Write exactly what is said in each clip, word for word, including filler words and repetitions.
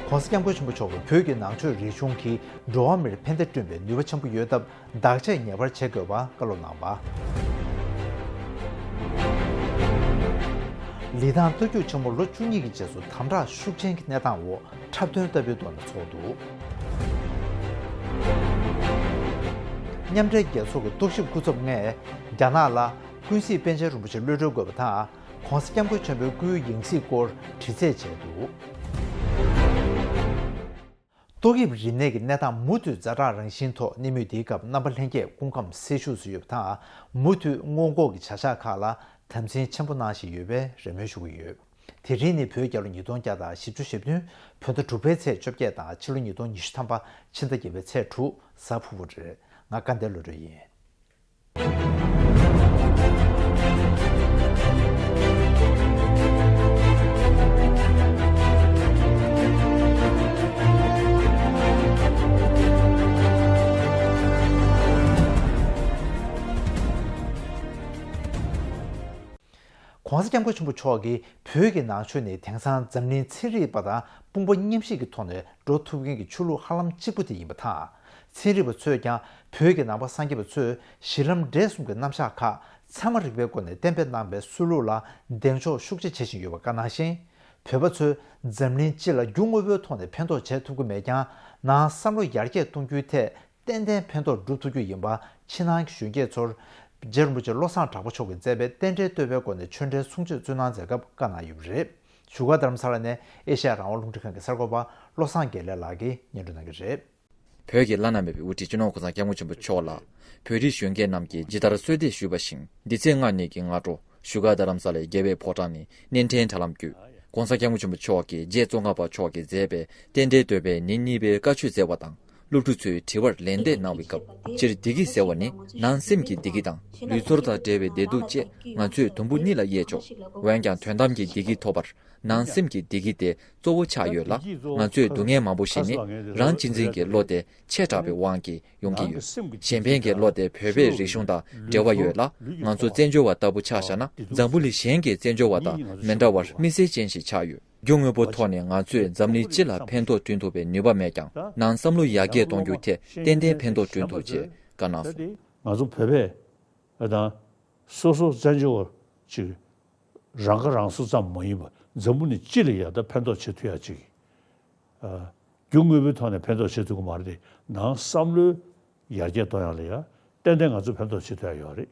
༸གོང་ས་༸སྐྱབས་མགོན་ཆེན་པོ་མཆོག་གིས་བོད་ཀྱི་ནང་ཆོས་རིག་གཞུང་གིས་འགྲོ་བ་མིར་ཕན་བདེ་བསྐྲུན་པའི་ནུས་པ་ཆེན་པོ་ཡོད་སྟབས། བདག་གཅེས་ངེས་པར་བྱེད་དགོས་པ་བཀའ་སློབ་གནང་བ། ལི་ཐང་རྟ་རྒྱུག་ཆེན་མོ་ལོ་བཅུ་གཉིས་ཀྱི་རྗེས་སུ་དམ་དྲག་ཤུགས་ཆེན་གྱི་གནས་སྟངས་འོག་འཁྲབ་སྟོན་ལྟ་བུའི་ཐོག་ནས་ཚོགས་འདུ། མཉམ་འབྲེལ་རྒྱལ་ཚོགས་ཀྱི་རྟོག་ཞིབ་སྐུ་ཚབ་ལྔས་རྒྱ་ནག་ལ་ཀུན་གཟིགས་པཎ་ཆེན་རིན་པོ་ཆེ་གློད་གྲོལ་དགོས་པ་དང་༸གོང་ས་༸སྐྱབས་མགོན་ཆེན་པོའི་སྐུའི་ཡང་སྲིད་སྐོར་དྲི་རྩད་བྱས་འདུག་ཏོག་དབྱིབས་རིམས་ནད་ཀྱི་གནས་སྟངས་མུ་མཐུད་ཛ་དྲག་རང་བཞིན་ཐོག་གནས་མུས་འདིའི་སྐབས་རྣམ་པ་ལྷན་རྒྱས་སྐུ་ཁམས་སེལ་ཤུགས་སུ་ཡོད་པ་དང་། མུ་མཐུད་སྔོན་འགོག་གི་བྱ་གཞག་ཁག་ལ་དམ་འཛིན་ཆེན་པོ་གནང་བཞིན་ཡོད་པའི་རེ་སྨོན་ཞུ་གི་ཡོད། དེ་རིང་ནི་བོད་རྒྱལ་ལོ་ཉིས་སྟོང་བརྒྱ་དང་བཞི་བཅུ་ཞེ་བདུན་བོད་ཟླ་དྲུག་པའི་ཚེས་བཅོ་བརྒྱད་དང་ཕྱི་ལོ་ཉིས་སྟོང་ཉི་ཤུ་ཐམ་པ་ཕྱི་ཟླ་བརྒྱད་པའི་ཚེས་དྲུག་གཟའ་ཕུར་བུ་རེད། ང་སྐལ་ལྡན་བློ་གྲོས་ཡིན། ༸གོང་ས་༸སྐྱབས་མགོན་ཆེན་པོ་མཆོག་གིས་བོད་ཀྱི་ནང་ཆོས་ནི་དེང་སང་འཛམ་གླིང་ཚན་རིག་པ་དང་དཔུང་པ་མཉམ་གཤིབ་ཀྱི་ཐོག་ནས་འགྲོ་ཐུབ་མཁན་གྱི་ཆོས་ལུགས་ཧ་ལམ་གཅིག་པུ་དེ་ཡིན་པ་དང་། ཚན་རིག་པ་ཚོས་ཀྱང་བོད་ཀྱི་ནང་པ་སངས་རྒྱས་པ་ཚོས་གཞི་ལམ་འབྲས་གསུམ་གྱི་རྣམ་གཞག་ཁག་ཚད་མ་རིག་པའི་སྒོ་ནས་གཏན་འབེབས་གནང་བའི་སྲོལ་ལུགས་ལ་གདེང་འཇོག་ཤུགས་ཆེ་བྱེད་བཞིན་ཡོད་པ་བཀའ་གནང་ཞིང་། བོད་པ་ཚོས་འཛམ་གླིང་སྤྱི་ལ་རྒྱུ་དངོས་པོའི་ཐོག་ནས་ཕན་ཐོགས་བྱེད་ཐུབ་ཀྱི་མེད་ཀྱང་། ནང་བསམ་བློ་ཡར་རྒྱས་གཏོང་རྒྱུའི་ཐད་ཏན་ཏན་ཕན་ཐོགས་སྒྲུབ་ཐུབ་རྒྱུ་ཡིན་པ། ཕྱི་ནང་གི་གཞོན་སྐྱེས་ཚོར་རྗེ་རིན་པོ་ཆེ་བློ་བཟང་གྲགས་པ་མཆོག་གིས་མཛད་པའི་རྟེན་འབྲེལ་བསྟོད་པའི་སྒོ་ནས་ཆོས་འབྲེལ་གསུང་ཆོས་སྩོལ་གནང་མཛད་སྐབས་བཀའ་གནང་ཡོད་པ་རེད། བཞུགས་སྒར་རྡ་རམ་ས་ལ་ནས་ཨེ་ཤ་ཡ་རང་དབང་རླུང་འཕྲིན་ཁང་གི་གསར་འགོད་པ་བློ་བཟང་དགེ་ལེགས་ལགས་ཀྱིས་སྙན་སྒྲོན་གནང་གི་རེད། བོད་ཀྱི་བླ་ན་མེད་པའི་དབུ་ཁྲིད་སྤྱི་ནོར་༸གོང་ས་༸སྐྱབས་མགོན་ཆེན་པོ་མཆོག་ལ་བོད་རིགས་གཞོན་སྐྱེས་རྣམས་ཀྱིས་ཇི་ལྟར་གསོལ་འདེབས་ཞུས་པ་བཞིན། འདི་ཚེས་ལྔ་ཉིན་གྱི་སྔ་དྲོ་བཞུགས་སྒར་རྡ་རམ་ས་ལའི་རྒྱལ་བའི་ཕོ་བྲང་ནས་གནས་འཕྲིན་དྲ་ལམ་བརྒྱུད། ༸གོང་ས་༸སྐྱབས་མགོན་ཆེན་པོ་མཆོག་གིས་རྗེ་ཙོང་ཁ་པ་མཆོག་གིས་མཛད་པའི་རྟེན་འབྲེལ་བསྟོད་པའི་ཉིན་གཉིས་པའི་བཀའ་ཆོས་སྩལ་བ་དང་། སློབ་ཕྲུག་ཚོའི་དྲི་བར་ལན་འདེབས་གནང་བའི་སྐབས། སྤྱིར་བདེ་སྐྱིད་ཟེར་བ་ནི་ནང་སེམས་ཀྱི་བདེ་སྐྱིད་དང་། ལུས་ཚོར་དང་འབྲེལ་བའི་བདེ་སྡུག་བཅས་ང་ཚོས་དུམ་བུ་གཉིས་ལ་དབྱེ་ཆོག་འོན་ཀྱང་དོན་དམ་གྱི་བདེ་སྐྱིད་ཐོབ་པར། ནང་སེམས་ཀྱི་བདེ་སྐྱིད་དེ་གཙོ་བོ་ཆགས་ཡོད་ལ། ང་ཚོས་སྡུག་བསྔལ་མང་པོ་ཞིག་ནི་རང་གཅེས་འཛིན་གྱི་བློ་དེ་ཆེ་དྲགས་པའི་དབང་གིས་ཡོང་གི་ཡོད། གཞན་ཕན་གྱི་བློ་དེ་བོད་པའི་རིག་གཞུང་དང་འབྲེལ་བ་ཡོད་ལ། ང་ཚོ་བཙན་བྱོལ་བ་ལྟ་བུ་ཆ་བཞག་ན། འཛམ་བུ་གླིང་གཞན་གྱི་བཙན་བྱོལ་བ་དང་མི་འདྲ་བར་དམིགས་བསལ་ཅན་ཞིག་ཆགས་ཡོད། རྒྱུ་དངོས་པོ་ཐོག་ནས་ང་ཚོས་འཛམ་གླིང་སྤྱི་ལ་ཕན་ཐོགས་བསྐྲུན་ཐུབ་པའི་ནུས་པ་མེད་ཀྱང་། ནང་བསམ་བློ་ཡར་རྒྱས་གཏོང་རྒྱུའི་ཐད་ཏན་ཏན་ཕན་ཐོགས་བསྐྲུན་ཐུབ་ཅེས་བཀའ་གནང་སོང་། ང་ཚོ་བོད་པས་ཨ་དང་སོ་སོ་བཙན་བྱོལ་བ་ཅིག་རང་ཁ་རང་གསོ་ཙམ་མ་ཡིན་པར་འཛམ་བུ་གླིང་སྤྱི་ལ་ཡང་ད་ཕན་ཐོགས་བྱེད་ཐུབ་ཡ་ཅིག་ཨ། རྒྱུ་དངོས་པོའི་ཐོག་ནས་ཕན་ཐོགས་བྱེད་ཐུབ་ཀྱི་མ་རེད་དེ། ནང་བསམ་བློའི་ཡར་རྒྱས་གཏོང་ཡ་ལ་ཡ་ཏན་ཏན་ང་ཚོས་ཕན་ཐོགས་བྱེད་ཐུབ་ཡ་ཡོད་རེད།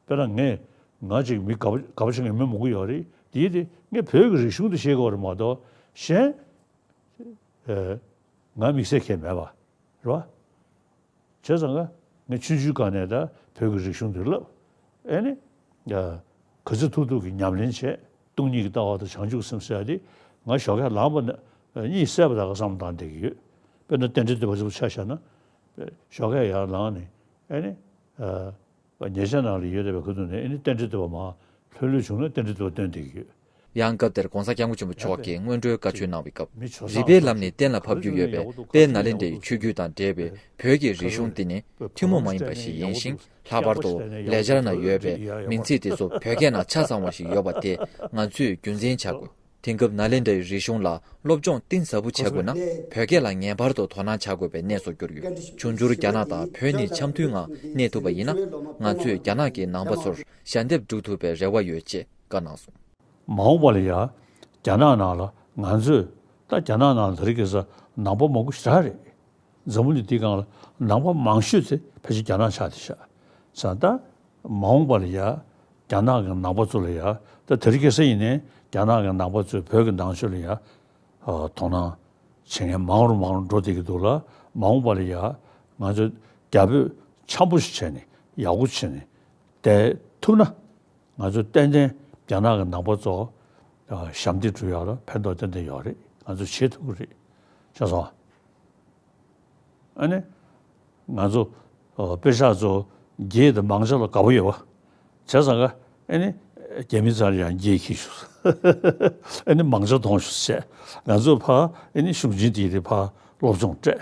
དཔེར་ན་ངས་ང་ཅིག་མི་དགའ་པོ་དགའ་པོ་བྱེད་མཁན་མི་མང་པོ་ཡོད་རེད། དེ་ཡིན་དེ་ངས་བོད་ཀྱི་རིག་གཞུང་དེ་ཤེས་དགོས་རེད་མ་གཏོགས་གཞན་ཨེ། ང་དམིགས་བསལ་གང་ཡང་མེད་པ་རེད་བ། བྱས་ཙང་ང་ངས་ཆུང་ཆུང་སྒང་ནས་ད་བོད་ཀྱི་རིག་གཞུང་འདི་བསླབ། ཨེ་ནི། ཡ། ག་ཚོད་ཐུབ་ཐུབ་ཀྱི་ཉམས་ལེན་བྱས། སྟོང་ཉིད་ཀྱི་ལྟ་བ་དང་བྱང་ཆུབ་སེམས་ཟེར་ཡ་དེ་ང་ཞོགས་ཀས་ལངས་པ་ན་གཉིད་སད་པ་དང་བསམ་བློ་བཏང་བསྡད་ཀྱི་ཡོད། དཔེར་ན་རྟེན་འབྲེལ་བསྟོད་པ་ཚོ་ཆ་བཞག་ན། ཞོགས་ཀས་ཡར་ལངས་ནས་ཨེ་ནི། ཉལ་ཆས་ནང་ལ་ཡོད་བསྡད་པའི་ཁ་ཐུག་ནས་ཨེ་ནི་རྟེན་འབྲེལ་བསྟོད་པ་མར་ལྷོད་ལྷོད་བྱུང་ན་རྟེན་འབྲེལ་བསྟོད་པ་བཏོན་བསྡད་ཀྱི་ཡོད། ཡང་སྐབས་དེར་༸གོང་ས་༸སྐྱབས་མགོན་ཆེན་པོ་མཆོག་གིས་སྔོན་འགྲོའི་བཀའ་ཆོས་གནང་བའི་སྐབས། རིག་པའི་ལམ་ནས་གཏན་ལ་ཕབ་རྒྱུ་ཡོད་པའི་དཔལ་ནཱ་ལེནྡྲའི་ཆོས་བརྒྱུད་དང་འབྲེལ་བའི་བོད་ཀྱི་རིག་གཞུང་འདི་ནི་ཐུན་མོང་མ་ཡིན་པ་ཞིག་ཡིན་ཞིང་། ལྷག་པར་དུ་ལེགས་སྦྱར་ན་ཡོད་པའི་མིང་ཚིག་དེ་ཚོ་བོད་སྐད་ནང་ཆ་ཚང་བ་ཞིག་ཡོད་པ་དེ་ང་ཚོས་རྒྱུན་འཛིན་བྱ་དགོས། དེང་སྐབས་ནཱ་ལེནྡྲའི་རིག་གཞུང་ལ་སློབ་སྦྱོང་གཏིང་ཟབ་པོ་བྱ་དགོས་ན། བོད་སྐད་ལ་ངེས་པར་དུ་དོ་སྣང་བྱ་དགོས་པའི་གནས་སུ་གྱུར་ཡོད། འབྱུང་འགྱུར་རྒྱ་ནག་དང་བོད་གཉིས་འཆམ་མཐུན་ངང་གནས་ཐུབ་པ་ཡིན་ན། ང་ཚོས་རྒྱ་ནག་གི་ནང་པ་ཚོར་ཞལ་འདེབས་སྒྲུབ་ཐུབ་པའི་རེ་བ་ཡོད་ཅེས་བཀའ་གནང་སོང་། མ་འོངས་པ་ལ་ཡ། རྒྱ་ནག་ནང་ལ་ང་ཚོས་ད་རྒྱ་ནག་ནང་ལ་དེ་རིང་ཁ་སང་ནང་པ་མང་པོ་ཞེ་དྲག་རེད། འཛམ་བུ་གླིང་འདིའི་སྒང་ལ་ནང་པ་མང་ཤོས་དེ་ཕལ་ཆེར་རྒྱ་ནག་ཆགས་བསྡད་ཤག་ཙང་ད་མ་འོངས་པ་ལ་ཡ། རྒྱ་ནག་གི་ནང་པ་ཚོ་ལ་ཡ། ད་དེ་རིང་ཁ་སང་ཡིན་ནའི་རྒྱ་ནག་གི་ནང་པ་ཚོས་བོད་ཀྱི་ནང་ཆོས་ལ་ཡ། ཨ། དོ་སྣང་བྱེད་མཁན་མང་རུ་མང་རུ་འགྲོ་བསྡད་ཀྱི་འདུག་ལ། མ་འོངས་པ་ལ་ཡ། ང་ཚོ་རྒྱ་བོད་འཆམ་པོ་ཞིག་བྱས་ནས་ཡག་པོ་བྱས་ནས་བསྡད་ཐུབ་ན། ང་ཚོ་ཏན་ཏན་རྒྱ་ནག་གི་ནང་པ་ཚོ་ཞབས་འདེགས་སྒྲུབ་ཡག་ལ་ཕན་ཐོགས་ཏན་ཏན་ཡོད་རེད། ང་ཚོ་བྱེད་ཐུབ་ཀྱི་རེད། ཤེས་སོང་། ཨ་ནི། ང་ཚོ་ཨ། པེ་ཤག་ཚོ་རྒྱའི་དང་མང་ཇ་ལ་དགའ་པོ་ཡོད་པ། བྱས་ཙང་ཀ་ཨ་ནི། རྒྱ་མི་ཚོ་ལ་ཡང་རྒྱའི་ཁྱི་ཞུ། ཨ་ནི་མང་ཇ་གཏོང་ཞུ་བྱས། ང་ཚོ་ཕར་ཨ་ནི་གཞུང་ཆེན་དེ་དེ་ཕར་སློབ་སྦྱོང་སྤྲད།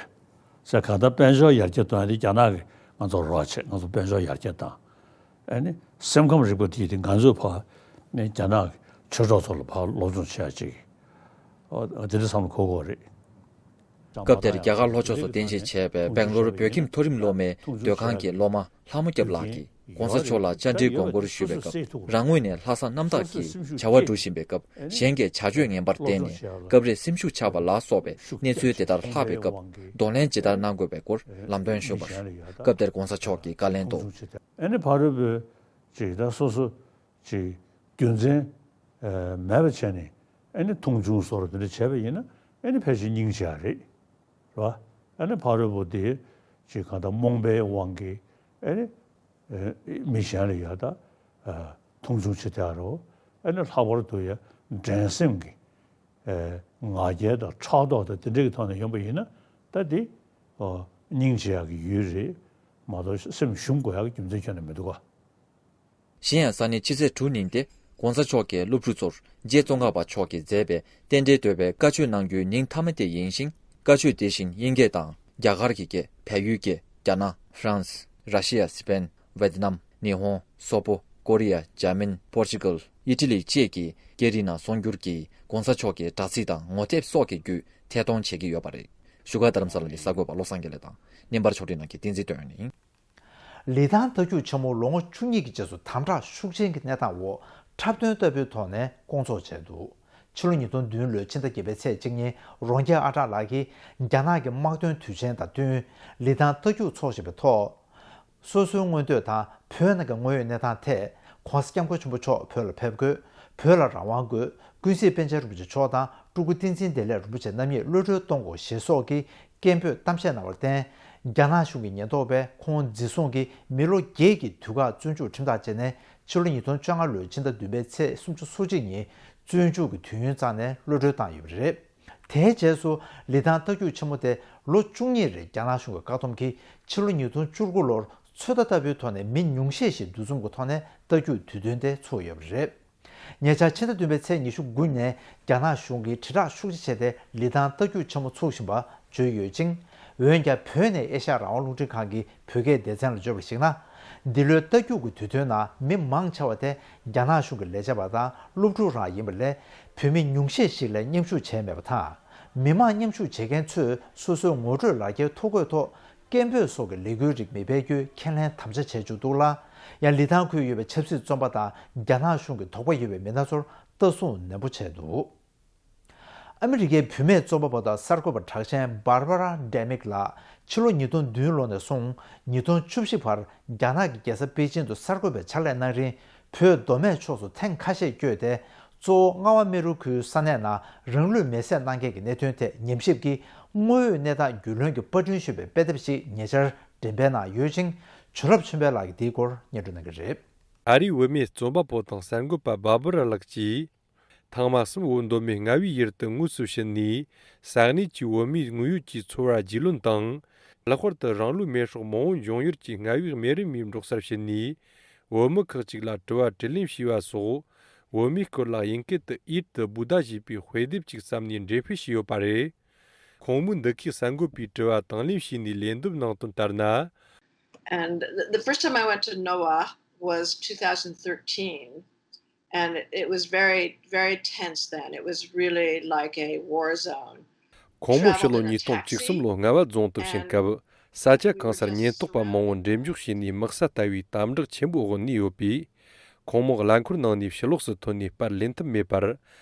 ཟེར་གང་ལྟར་དཔལ་འབྱོར་ཡར་རྒྱས་གཏོང་ཡ་དེ་རྒྱ་ནག་གིས་ང་ཚོར་རོགས་བྱས། ང་ཚོ་དཔལ་འབྱོར་ཡར་རྒྱས་བཏང་། ཨ་ནི་སེམས་ཁམས་རིག་པ་དེ་དེ་ང་ཚོས་ཕར་ནས་རྒྱ་ནག་གི་ཆོས་གྲོགས་ཚོ་ལ་ཕར་སློབ་སྦྱོང་བྱེད་ཡ་ཅིག་ཨ། དེ་འདྲ་བསམ་བློ་འཁོར་དགོས་རེད། སྐབས་དེར་རྒྱ་གར་ལྷོ་ཕྱོགས་སུ་རྟེན་གཞི་བྱས་པའི་སྦེང་ལོར་བོད་ཁྱིམ་མཐོ་རིམ་སློབ་མའི་སྡོད་ཁང་གི་སློབ་མ་ལྷ་མོ་སྐྱབས་ལགས་ཀྱིས་༸གོང་ས་མཆོག་ལ་བཅར་འདྲིའི་དགོངས་སྐོར་ཞུས་པའི་སྐབས། རང་ངོས་ནས་ལྷག་བསམ་རྣམ་དག་གིས་བྱ་བ་སྒྲུབ་བཞིན་པའི་སྐབས། གཞན་གྱིས་བྱ་སྤྱོད་ངན་པར་བརྟེན་ནས་སྐབས་རེ་སེམས་ཤུགས་ཆག་པ་ལ་སོགས་པའི་གནས་ཚུལ་དེ་ལྟར་ལྷག་པའི་སྐབས། གདོང་ལེན་ཇི་ལྟར་གནང་དགོས་པའི་སྐོར་ལམ་སྟོན་ཞུས་པར། སྐབས་དེར་༸གོང་ས་མཆོག་གིས་བཀའ་ལན་དུ། ཨ་ནི་ཕ་རོལ་པོའི་ཅིག་ད་སོ་སོ་ཅིག་རྒྱུ་མཚན་ཨ་མེད་པ་བྱས་ནས། ཨ་ནི་མཐོང་ཆུང་བཟོ་འདྲ་དེ་འདྲ་བྱས་པ་ཡིན་ན། ཨ་ནི་ཕལ་ཆེར་སྙིང་རྗེ་ཡ་རེད། རེད་བ། ཨ་ནི་ཕ་རོལ་པོ་དེ་ཅིག་གང་ལྟར་རྨོངས་པའི་དབང་གིས། ཨ་ནི་ཨ་མི་གཞན་ལ་ཡ་ད་ཨ་མཐོང་ཆུང་བྱེད་ཐལ་རོ། ཨ་ནི་ལྷག་པར་དུ་ཡ་འགྲན་སེམས་ཀྱི་ཨ་ང་རྒྱལ་དང་ཕྲག་དོག་དང་དེ་འདྲ་གི་ཐོག་ནས་ཡོང་པ་ཡིན་ན། ད་དེ་ཨ་སྙིང་རྗེ་ཡག་གི་ཡུལ་རེད་མ་གཏོགས་སེམས་ཞུམ་དགོས་ཡག་གི་རྒྱུ་མཚན་ཁྱོན་ནས་མི་འདུག་ག། གཞན་ཡང་། ས་གནས་ཕྱི་ཚེས་དྲུག་ཉིན་ཏེ་༸གོང་ས་མཆོག་གིས་སློབ་ཕྲུག་ཚོར་རྗེ་ཙོང་ཁ་པ་མཆོག་གིས་མཛད་པའི་རྟེན་འབྲེལ་བསྟོད་པའི་བཀའ་ཆོས་གནང་རྒྱུའི་ཉིན་མཐའ་མ་དེ་ཡིན་ཞིང་། བཀའ་ཆོས་དེ་བཞིན་དབྱིན་སྐད་དང་རྒྱ་གར་གྱི་སྐད། བལ་ཡུལ་སྐད། རྒྱ་ནག་ཧྥ་རན་སི། ར་ཤི་ཡ། སི་པེན། ཝེ་ཏི་ནམ། ཉི་ཧོང་། སོག་པོ། ཀོ་རི་ཡ། འཇར་མན། པོར་ཅི་གལ། ཨི་ཊ་ལི་བཅས་ཀྱི་སྐད་རིགས་ནང་གསུང་སྒྱུར་གྱིས་༸གོང་ས་མཆོག་གི་དྲ་ཚིགས་དང་ངོ་དེབ་སོགས་ཀྱི་བརྒྱུད་ཐད་གཏོང་བྱེད་ཀྱི་ཡོད་པ་རེད། བཞུགས་སྒར་རྡ་རམ་ས་ལ་ནས་གསར་འགོད་པ་བློ་བཟང་དགེ་ལེགས་དང་། བརྙན་པར་ཕྱོགས་སྒྲིག་གནང་མཁན་བསྟན་འཛིན་དོན་ཡོད་ཡིན། ལི་ཐང་རྟ་རྒྱུག་ཆེན་མོ་ལོ་ངོ་བཅུ་གཉིས་ཀྱི་རྗེས་སུ་དམ་དྲག་ཤུགས་ཆེན་གྱི་གནས་སྟངས་འོག་འཁྲབ་སྟོན་ལྟ་བུའི་ཐོག་ནས་སྐོང་ཚོགས་བྱས་འདུག་ཕྱི་ལོ་ཉིས་སྟོང་བདུན་ལོའི་ཕྱི་ཟླ་བརྒྱད་པའི་ཚེས་གཅིག་ཉིན་རོང་རྒྱས་ཨ་གྲགས་ལགས་ཀྱིས་རྒྱ་ནག་གི་དམག་དོན་དུས་ཆེན་དང་བསྟུན་ལི་ཐང་རྟ་རྒྱུག་འཚོགས་བཞིན་པའི་ཐོག་སོ་སོའི་མངོན་འདོད་དང་བོད་ནང་གི་དངོས་ཡོད་གནས་སྟངས་ཐད། ྋགོང་ས་ྋསྐྱབས་མགོན་ཆེན་པོ་མཆོག་བོད་ལ་ཕེབས་དགོས། བོད་ལ་རང་དབང་དགོས། ཀུན་གཟིགས་པཎ་ཆེན་རིན་པོ་ཆེ་མཆོག་དང་སྤྲུལ་སྐུ་བསྟན་འཛིན་བདེ་ལེགས་རིན་པོ་ཆེ་རྣམ་གཉིས་གློད་གྲོལ་གཏོང་དགོས་ཞེས་སོགས་ཀྱི་སྐད་འབོད་གཏམ་བཤད་གནང་བར་བརྟེན། རྒྱ་ནག་གཞུང་གི་ཉེན་རྟོག་པས་ཁོང་འཛིན་བཟུང་གིས་མི་ལོ་བརྒྱད་ཀྱི་དུས་བཀག་བཙོན་འཇུག་ཁྲིམས་ཐག་བཅད་ནས། ཕྱི་ལོ་ཉིས་སྟོང་བཅོ་ལྔ་ལོའི་ཕྱི་ཟླ་བདུན་པའི་ཚེས་སུམ་ཅུ་སོ་གཅིག་ཉིན་བཙོན་འཇུག་གི་དུས་ཡུན་བརྩམས་ནས་གློད་གྲོལ་བཏང་ཡོད་པ་རེད། དེའི་རྗེས་སུ་ལི་ཐང་རྟ་རྒྱུག་ཆེན་མོ་དེ་ལོ་བཅུ་གཉིས་རིང་རྒྱ་ནག་གཞུང་གི་བཀག་སྡོམ་གྱིས་ཕྱི་ལོ་ཉིས་སྟོང་བཅུ་དགུ་ལོར་ཚོད་ལྟ་ལྟ་བུའི་ཐོག་ནས་མི་ཉུང་ཤས་ཤིག་འདུ་འཛོམས་ཀྱི་ཐོག་ནས་རྟ་རྒྱུག་དུས་སྟོན་དེ་ཚུགས་ཡོད་པ་རེད། ཉེ་ཆར་ཕྱི་ཟླ་བདུན་པའི་ཚེས་ཉི་ཤུ་དགུ་ནས་རྒྱ་ནག་གཞུང་གིས་དྲིལ་བསྒྲགས་ཤུགས་ཆེ་བྱས་ཏེ་ལི་ཐང་རྟ་རྒྱུག་ཆེན་མོ་འཚོགས་བཞིན་པ་བརྗོད་ཡོད་ཅིང་། འོན་ཀྱང་བོད་ནས་ཨེ་ཤ་ཡ་རང་དབང་རླུང་འཕྲིན་ཁང་གི་བོད་སྐད་སྡེ་ཚན་ལ་བརྗོད་པར་གཞིགས་ན། འདི་ལོའི་རྟ་རྒྱུག་གི་དུས་སྟོན་ནང་མི་མང་ཆེ་བ་དེ་རྒྱ་ནག་གཞུང་གི་ལས་བྱེད་པ་དང་སློབ་ཕྲུག་རང་ཡིན་པ་ལས། བོད་མི་ཉུང་ཤས་ཤིག་ལས་མཉམ་ཞུགས་བྱས་མེད་པ་དང་། མི་མང་མཉམ་ཞུགས་བྱེད་མཁན་ཚོས་སོ་སོའི་ངོ་སྤྲོད་ལག་འཁྱེར་ཐོ་འགོད་ཐོག་སྐད་འབོད་སོགས་ཀྱི་ལས་འགུལ་རིགས་མི་སྤེལ་རྒྱུའི་ཁས་ལེན་དམ་བཅའ་བྱས་བཅུག་འདུག་ལ། ཡང་ལི་ཐང་ཁུལ་ཡོད་པའི་ཆབ་སྲིད་བཙོན་པ་དང་རྒྱ་ནག་གཞུང་གི་དོགས་པ་ཡོད་པའི་མི་སྣ་ཚོར་ལྟ་སྲུང་ནན་པོ་བྱས་འདུག་ཨ་མི་རི་ཀའི་བུད་མེད་རྩོམ་པ་པོ་དང་གསར་འགོད་པ་གྲགས་ཅན་Barbara Demick ལགས་ཕྱི་ལོ་ཉིས་སྟོང་བདུན་ལོ་ནས་བཟུང་ཉིས་སྟོང་བཅུ་བཞི་བར་རྒྱ་ནག་གི་རྒྱལ་ས་པེ་ཅིང་དུ་གསར་འགོད་པའི་ཕྱག་ལས་གནང་རིང་། བོད་མདོ་སྨད་ཕྱོགས་སུ་ཐེངས་ཁ་ཤས་བསྐྱོད་དེ། གཙོ་བོ་རྔ་བ་སྨད་རུ་ཁུལ་ས་གནས་ནང་རང་ལུས་མེར་སྲེག་གནང་མཁན་གྱི་གནད་དོན་ཐད་ཉམས་ཞིབ་ཀྱིས་དངོས་ཡོད་གནས་སྟངས་རྒྱུས་ལོན་གྱི་པར་སྐྲུན་ཞུས་པའི་དཔེ་དེབ་ཞིག་ཉེ་ཆར་འགྲེམས་སྤེལ་གནང་ཡོད་ཅིང་། བྱུང་རབས་ཆོས་འཕེལ་ལགས་ཀྱིས་འདིའི་སྐོར་སྙན་སྒྲོན་གནང་གི་རེད། ཨ་རིའི་བུད་མེད་རྩོམ་པ་པོ་དང་གསར་འགོད་པ་Barbara ལགས་ཀྱིས། ཐེངས་མ་གསུམ་བོད་མདོ་སྨད་རྔ་བའི་ཡུལ་དུ་དངོས་སུ་ཕྱིན་ནས། ས་གནས་ཀྱི་བོད་མིའི་དངོས་ཡོད་ཀྱི་འཚོ་བར་རྒྱུས་ལོན་དང་། ལྷག་པར་དུ་རང་ལུས་མེར་སྲེག་མང་བོ་འབྱུང་ཡུལ་གྱི་རྔ་བའི་སྨན་རིམ་པའི་འབྲོག་སར་ཕྱིན་ནས། བོད་མི་ཁག་ཅིག་ལ་དྲི་བ་དྲིས་ལན་ཞུས་པ་སོགས། བོད་མིའི་སྐོར་ལ་དབྱིན་སྐད་དུ་ཨིར་དུ་བུ་དཱ་ཞེས་པའི་དཔེ་དེབ་ཅིག་བརྩམས་ནས་འགྲེམས་སྤེལ་བྱས་ཡོད་པ་རེད། ཁོང་མོས་འདི་གའི་གསར་འགོད་པའི་དྲི་བ་དང་ལེན་བྱས་ནས་ལན་འདེབས་གནང་དོན་ལྟར་ན། And the, the first time I went to Noah was two thousand thirteen, and it was very, very tense then. It was really like a war zone. ཁོང་མོ་ཕྱི་ལོ་ཉིས་སྟོང་བཅུ་གསུམ་ལོ་རྔ་བ་རྫོང་དུ་ཕྱིན་སྐབས། ས་ཆ་གང་སར་ཉེན་རྟོག་པ་མང་བོ་འགྲེམས་འཇོག་བྱས་ནས་དམག་ས་ལྟ་བུའི་དམ་དྲག་ཆེན་པོའི་འོག་གནས་ཡོད་པས། ཁོང་མོ་རླངས་འཁོར་ནང་ནས་ཕྱི་ལོགས་སུ་ཐོན་ནས་པར་ལེན་ཐུབ་མེད་པར།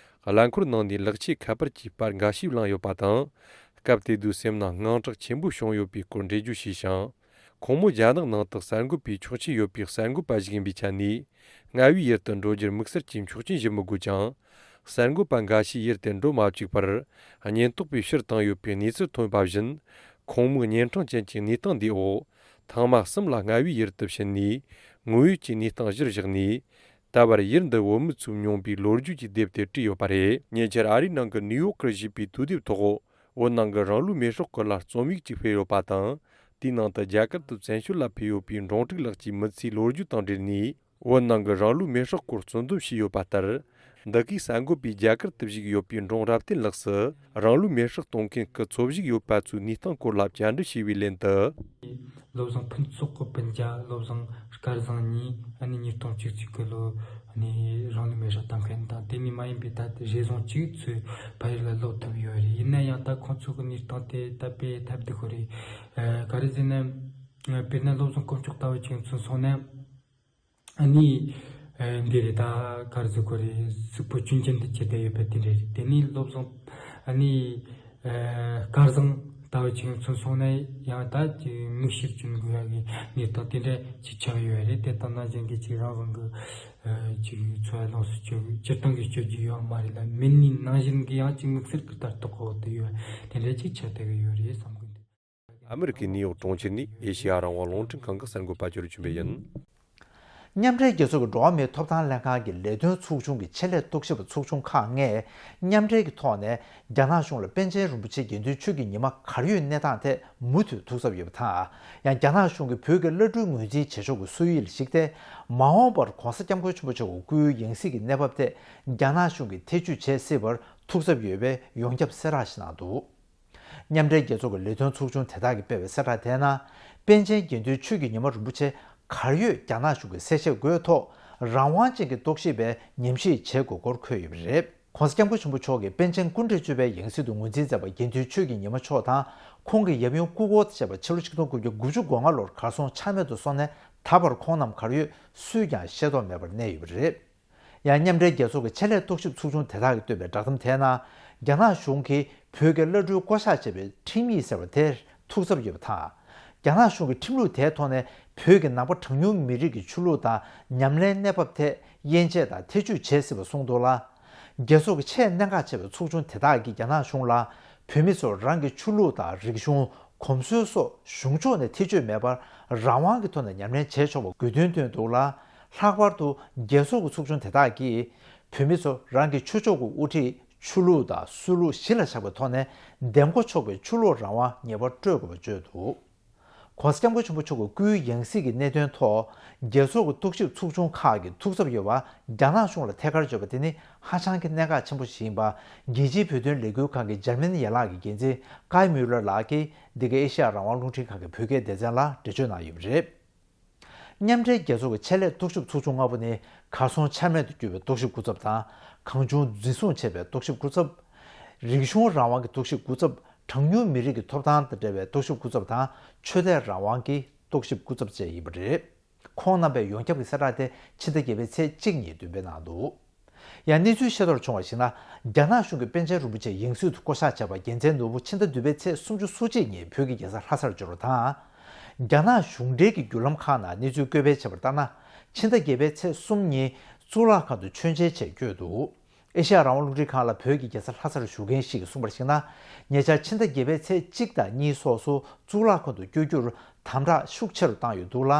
རླངས་འཁོར་ནང་ནས་ལག་ཆས་ཁ་པར་གྱི་པར་འགའ་ཤས་བླངས་ཡོད་པ་དང་། སྐབས་དེ་དུས་སེམས་ནང་དངངས་སྐྲག་ཆེན་པོ་བྱུང་ཡོད་པའི་སྐོར་འགྲེལ་བརྗོད་བྱས་ཤིང་། ཁོང་མོ་རྒྱ་ནག་ནང་དུ་གསར་འགོད་པའི་ཆོག་མཆན་ཡོད་པའི་གསར་འགོད་པ་ཞིག་ཡིན་པའི་ཆ་ནས། རྔ་བའི་ཡུལ་དུ་འགྲོ་རྒྱུར་དམིགས་བསལ་གྱི་ཆོག་མཆན་ཞུ་མི་དགོས་ཀྱང་། གསར་འགོད་པ་འགའ་ཤས་ཡུལ་དེར་འགྲོ་མ་བཅུག་པར། ཉེན་རྟོག་པས་ཕྱིར་བཏང་ཡོད་པའི་གནས་ཚུལ་ཐོན་པ་བཞིན། ཁོང་མོས་གཉན་འཕྲང་ཅན་གྱི་གནས་སྟངས་འདིའི་འོག་ཐེངས་མ་གསུམ་ལ་རྔ་བའི་ཡུལ་དུ་ཕྱིན་ནས། དངོས་ཡོད་ཀྱི་གནས་སྟངས་གཞིར་བཞག་ནས། ད་བར་ཡུལ་འདི་བོད་མི་ཚོས་མྱོང་པའི་ལོ་རྒྱུས་ཀྱི་དེབ་དེ་བྲིས་ཡོད་པ་རེད། ཉེ་ཆར་ཨ་རིའི་ནང་གི་ནིའུ་ཡོག་གར་ཞེས་པའི་དུས་དེབ་ཐོག་བོད་ནང་གི་རང་ལུས་མེར་སྲེག་སྐོར་ལ་རྩོམ་ཡིག་ཅིག་སྤེལ་ཡོད་པ་དང་། དེའི་ནང་དུ་རྒྱ་གར་དུ་བཙན་བྱོལ་ལ་ཕེབས་ཡོད་པའི་འབྲོང་ཕྲུག་ལགས་ཀྱི་མི་ཚེའི་ལོ་རྒྱུས་དང་འབྲེལ་ནས། བོད་ནང་གི་རང་ལུས་མེར་སྲེག་སྐོར་གཙོ་འདོན་བྱས་ཡོད་པ་ལྟར། འདི་གའི་གསར་འགོད་པས་རྒྱ་གར་དུ་བཞུགས་ཡོད་པའི་འབྲོང་རབ་བརྟན་ལགས་སུ། རང་ལུས་མེར་སྲེག་གཏོང་མཁན་གྱི་འཚོ་བཞུགས་ཡོད་པ་ཚོའི་གནས་སྟངས་སྐོར་ལ་བཅར་འདྲི་བྱས་པའི་ལན་དུ། བློ་བཟང་ཕུན་ཚོགས་ཀྱི་སྤུན་ཀྱག་བློ་བཟང་སྐལ་བཟང་གཉིས་ཨ་ནི་ཉིས་སྟོང་བཅུ་གཅིག་གི་ལོ་ ནི་རང་ལུས་མེར་སྲེག་བཏང་མཁན་དང་དེ་ནི་མ་ཡིན་པའི་ད་རེ་ཟུང་གཅིག་ཚོས་ཕ་ཡུལ་ལ་ལོག་ཐུབ་ཡོད་རེད། ཡིན་ན་ཡང་ད་ཁོང་ཚོ་གི་གནས་སྟངས་དེ་ད་དཔེ་ཐབས་སྡུག་གི་རེད། ཨ་ག་རེ་ཟེར་ན། དཔེར་ན་བློ་བཟང་དཀོན་མཆོག་ལྟ་བུ་ཅིག་མཚོན་སོང་ན། ཨ་ནི། ཨ་འདི་རེད། ད་ག་རེ་ཟེར་དགོས་རེད། གཟུགས་པོ་ཆུང་ཆུང་དུ་བྱས་བསྡད་ཡོད་པ་དེ་འདྲ་རེད། དེ་ནི་བློ་བཟང་ཨ་ནི། ཨ་སྐལ་བཟང་ལྟ་བུ་ཅིག་མཚོན་སོང་ན་ཡང་ད་ཅིག་མིག་ཤེལ་གྱོན་དགོས་ཡག་གི་གནས་སྟངས་དེ་འདྲ་ཅིག་ཆགས་ཡོད་རེད། དེ་ལྟ་ན་གཞན་གྱི་ཅིག་རང་རང་གི་ཨ་ཅིག་འཚོ་བ་ལོངས་སུ་སྤྱོད་སྤྱིར་བཏང་གི་སྤྱོད་རྒྱུ་ཡོད་མ་རེད་ལ། མི་སྣའི་ནང་བཞིན་གྱི་ཡང་ཅིག་དམིགས་བསལ་གྱི་ལྟ་རྟོག་འོག་ཏུ་ཡོད་དེ་འདྲ་ཅིག་ཆགས་བསྡད་ཀྱི་ཡོད་རེད་བསམ་གི་འདུག། ཨ་མི་རི་ཀའི་ནིའུ་ཡོག་གྲོང་ཁྱེར་ནས་ཨེ་ཤེ་ཡ་རང་དབང་རླུང་འཕྲིན་ཁང་གི་གསར་འགོད་པ་ཅོ་རི་ཆོས་འཕེལ་ཡིན། མཉམ་འབྲེལ་རྒྱལ་ཚོགས་ཀྱི་འགྲོ་བ་མིའི་ཐོབ་ཐང་ལྷན་ཁང་གི་ལས་དོན་ཚོགས་ཆུང་གི་ཆེད་ལས་རྟོག་ཞིབ་པ་ཚོགས་ཆུང་ཁག་ལྔས་མཉམ་འབྲེལ་གྱི་ཐོག་ནས་རྒྱ་ནག་གཞུང་ལ་པཎ་ཆེན་རིན་པོ་ཆེ་དགེ་འདུན་ཆོས་ཀྱི་ཉི་མ་གར་ཡོད་གནས་སྟངས་ཐད་མུ་མཐུད་ཐུགས་འཚབ་ཡོད་པ་དང་། ཡང་རྒྱ་ནག་གཞུང་གིས་བོད་ཀྱི་བླ་སྤྲུལ་ངོས་འཛིན་བྱེད་ཕྱོགས་ཀྱི་སྲོལ་ཡིག་ལ་གཞིགས་ཏེ། མ་འོངས་པར་༧གོང་ས་༧སྐྱབས་མགོན་ཆེན་པོ་མཆོག་གི་སྐུའི་ཡང་སྲིད་ཀྱི་གནས་བབ་ཐད་རྒྱ་ནག་གཞུང་གིས་ཐེ་བྱུས་བྱེད་སྲིད་པར་ཐུགས་འཚབ་ཡོད་པའི་ཡོངས་ཁྱབ་གསལ་བསྒྲགས་ཤིག་གནང་འདུག། མཉམ་འབྲེལ་རྒྱལ་ཚོགས་ཀྱི་ལས་དོན་ཚོགས་ཆུང་དེ་དག་གིས་སྤེལ་བའི་གསལ་བསྒྲགས་དེའི་ནང་། པཎ་ཆེན་དགེ་འདུན་ཆོས་ཀྱི་ཉི་མ་རིན་པོ་ཆེ་གར་ཡོད་རྒྱ་ནག་གཞུང་གི་གསལ་བཤད་དགོས་ཐོག་རང་དབང་ཅན་གྱི་རྟོག་ཞིབ་པས་ཉམས་ཞིབ་བྱེད་དགོས་སྐོར་འཁོད་ཡོད་པ་རེད། ༸གོང་ས་༸སྐྱབས་མགོན་ཆེན་པོ་མཆོག་གིས་པཎ་ཆེན་སྐུ་ཕྲེང་བཅུ་པའི་ཡང་སྲིད་དུ་ངོས་འཛིན་མཛད་པ་དགེ་འདུན་ཆོས་ཀྱི་ཉི་མ་མཆོག་དང་། ཁོང་གི་ཡབ་ཡུམ་སྐུ་འཁོར་དང་བཅས་པ་ཕྱི་ལོ་ཆིག་སྟོང་དགུ་བརྒྱ་དགུ་བཅུ་གོ་ལྔ་ལོར་གར་སོང་ཆ་མེད་དུ་སོང་ནས་ད་བར་ཁོང་རྣམས་གར་ཡོད་སུས་ཀྱང་ཤེས་རྟོགས་མེད་པར་གནས་ཡོད་པ་རེད། ཡང་མཉམ་འབྲེལ་རྒྱལ་ཚོགས་ཀྱི་ཆེད་ལས་རྟོག་ཞིབ་ཚོགས་ཆུང་དེ་དག་གིས་བཏོན་པའི་བསྒྲགས་གཏམ་དེའི་ནང་། རྒྱ་ནག་གཞུང་གིས་བོད་ཀྱི་བླ་སྤྲུལ་བསྐོ་གཞག་བྱས་པའི་ཁྲིམས་ཡིག་ཟེར་བ་དེར་ཐུགས་འཚབ་ཡོད་པ་དང་། རྒྱ་ནག་གཞུང་གིས་ཁྲིམས་ལུགས་དེའི་ཐོག་ནས་བོད་ཀྱི་ནང་པ་གྲངས་ཉུང་མི་རིགས་ཀྱི་ཆོས་ལུགས་དང་ཉམས་ལེན་གནས་བབ་ཐད་དབྱེ་འབྱེད་དང་ཐེ་བྱུས་བྱེད་སྲིད་པ་གསུངས་འདུག་ལ། རྒྱལ་ཚོགས་ཀྱི་ཆེས་གནད་འགག་ཆེ་བའི་ཚོགས་ཆུང་དེ་དག་གིས་རྒྱ་ནག་གཞུང་ལ་བོད་མི་ཚོར་རང་གི་ཆོས་ལུགས་དང་རིག་གཞུང་། གོམས་སྲོལ་སོགས་གཞུང་ཕྱོགས་ནས་ཐེ་བྱུས་མེད་པར་རང་དབང་གི་ཐོག་ནས་ཉམས་ལེན་བྱེད་ཆོག་པའི་དགོས་འདུན་བཏོན་འདུག་ལ། ལྷག་པར་དུ་རྒྱལ་ཚོགས་ཀྱི་ཚོགས་ཆུང་དེ་དག་གིས་བོད་མི་ཚོ་རང་གི་ཆོས་ཕྱོགས་ཀྱི་དབུ་ཁྲིད་ཆོས་ལུགས་དང་སྲོལ་ལུགས་གཞི་ལ་བཞག་པའི་ཐོག་ནས་འདེམས་བསྐོ་ཆོག་པའི་ཆོས་ལུགས་རང་དབང་ངེས་པར་སྤྲོད་དགོས་པ་བརྗོད་འདུག། ༸གོང་ས་༸སྐྱབས་མགོན་ཆེན་པོ་མཆོག་གི་སྐུའི་ཡང་སྲིད་ཀྱི་གནད་དོན་ཐོག་རྒྱལ་ཚོགས་ཀྱི་རྟོག་ཞིབ་ཚོགས་ཆུང་ཁག་གིས་ཐུགས་འཚབ་ཡོད་པ་རྒྱ་ནག་གཞུང་ལ་ཐད་ཀར་བརྗོད་པ་དེ་ནི་ཧ་ཅང་གི་གནད་འགག་ཆེན་པོ་ཞིག་ཡིན་པ། རྒྱལ་སྤྱིའི་བོད་དོན་ལས་འགུལ་ཁང་གི་འཇར་མན་ཡན་ལག་གི་འགན་འཛིན་ཀའི་མིའུ་ལར་ལགས་ཀྱིས་འདི་ག་ཨེ་ཤེ་ཡ་རང་དབང་རླུང་འཕྲིན་ཁང་གི་བོད་སྐད་སྡེ་ཚན་ལ་འགྲེལ་བརྗོད་གནང་ཡོད་པ་རེད། མཉམ་འབྲེལ་རྒྱལ་ཚོགས་ཀྱི་ཆེད་ལས་རྟོག་ཞིབ་ཚོགས་ཆུང་ལྔ་པོ་ནི་གར་སོང་ཆ་མེད་དུ་གྱུར་པའི་རྟོག་ཞིབ་སྐུ་ཚབ་དང་། གང་བྱུང་འཛིན་བཟུང་བྱས་པའི་རྟོག་ཞིབ་སྐུ་ཚབ། རིག་གཞུང་རང་དབང་གི་རྟོག་ཞིབ་སྐུ་ཚབ། གྲངས་ཉུང་མི་རིགས་ཀྱི་ཐོབ་ཐང་དང་འབྲེལ་བའི་རྟོག་ཞིབ་སྐུ་ཚབ་དང་། ཆོས་དད་རང་དབང་གི་རྟོག་ཞིབ་སྐུ་ཚབ་བཅས་ཡིན་པ་རེད། ཁོང་རྣམ་པས་ཡོངས་ཁྱབ་ཀྱི་གསལ་བསྒྲགས་དེ་ཕྱི་ཟླ་བརྒྱད་པའི་ཚེས་གཅིག་ཉིན་འདོན་སྤེལ་གནང་འདུག། ཡང་གནས་ཚུལ་ཤེས་རྟོགས་བྱུང་བར་གཞིགས་ན། རྒྱ་ནག་གཞུང་གིས་པཎ་ཆེན་རིན་པོ་ཆེ་ཡང་སྲིད་དུ་བསྐོ་གཞག་བྱས་པ་རྒྱལ་མཚན་ནོར་བུ་ཕྱི་ཟླ་བདུན་པའི་ཚེས་སུམ་ཅུ་སོ་གཅིག་ཉིན་བོད་ཀྱི་རྒྱལ་ས་ལྷ་སར་འབྱོར་བ་དང་། རྒྱ་ནག་གཞུང་འབྲེལ་གྱི་བརྒྱུད་ལམ་ཁག་ནང་གནས་ཚུལ་བཀོད་སྤེལ་བྱས་པར་ལྟར་ན། ཕྱི་ཟླ་བརྒྱད་པའི་ཚེས་གསུམ་ཉིན་གཙུག་ལག་ཁང་དུ་མཆོད་མཇལ་ཆེད་བསྐྱོད་འདུག། ཨེ་ཤེ་ཡ་རང་དབང་རླུང་འཕྲིན་ཁང་ལ་བོད་ཀྱི་རྒྱལ་ས་ལྷ་སར་བཞུགས་མཁན་ཞིག་གིས་གསུངས་པར་གཞིགས་ན། ཉེ་ཆར་ཕྱི་ཟླ་བརྒྱད་པའི་ཚེས་གཅིག་དང་གཉིས་སོགས་སུ་གཙུག་ལག་ཁང་དུ་བསྐྱོད་རྒྱུར་དམ་དྲག་ཤུགས་ཆེ་རུ་བཏང་ཡོད་འདུག་ལ།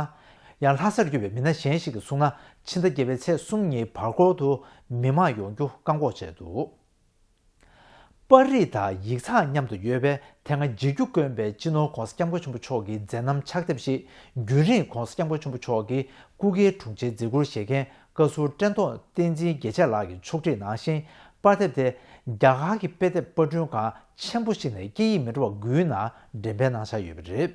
ཡང་ལྷ་སར་བསྐྱོད་པའི་མི་སྣ་གཞན་ཞིག་གིས་གསུངས་ན། ཕྱི་ཟླ་བརྒྱད་པའི་ཚེས་གསུམ་ཉིན་བར་སྐོར་དུ་མི་མང་ཡོང་རྒྱུ་བཀག་འགོག་བྱས་འདུག། པར་རིས་དང་ཡིག་ཚགས་མཉམ་དུ་ཡོད་པའི་དེ་སྔ་བརྗིད་རྒྱུ་དཀོན་པའི་སྤྱི་ནོར་༸གོང་ས་༸སྐྱབས་མགོན་ཆེན་པོ་མཆོག་གི་མཛད་རྣམ་ཕྱག་དེབ་ཞིག་རྒྱུན་རིང་༸གོང་ས་༸སྐྱབས་མགོན་ཆེན་པོ་མཆོག་གི་སྐུ་སྒེར་དྲུང་ཆེའི་མཛད་ཁུར་བཞེས་མཁན་བཀའ་ཟུར་བཀྲས་མཐོང་བསྟན་འཛིན་རྒྱལ་མཚན་ལགས་ཀྱིས་ཕྱོགས་སྒྲིག་གནང་ཞིང་། པར་དེབ་དེ་རྒྱ་གར་གྱི་དཔེ་དེབ་པར་སྐྲུན་ཁང་ཆེན་པོ་ཞིག་ནས་སྐད་ཡིག་མི་འདྲ་བ་དགུའི་ནང་འགྲེམས་སྤེལ་གནང་འཆར་ཡོད་པ་རེད།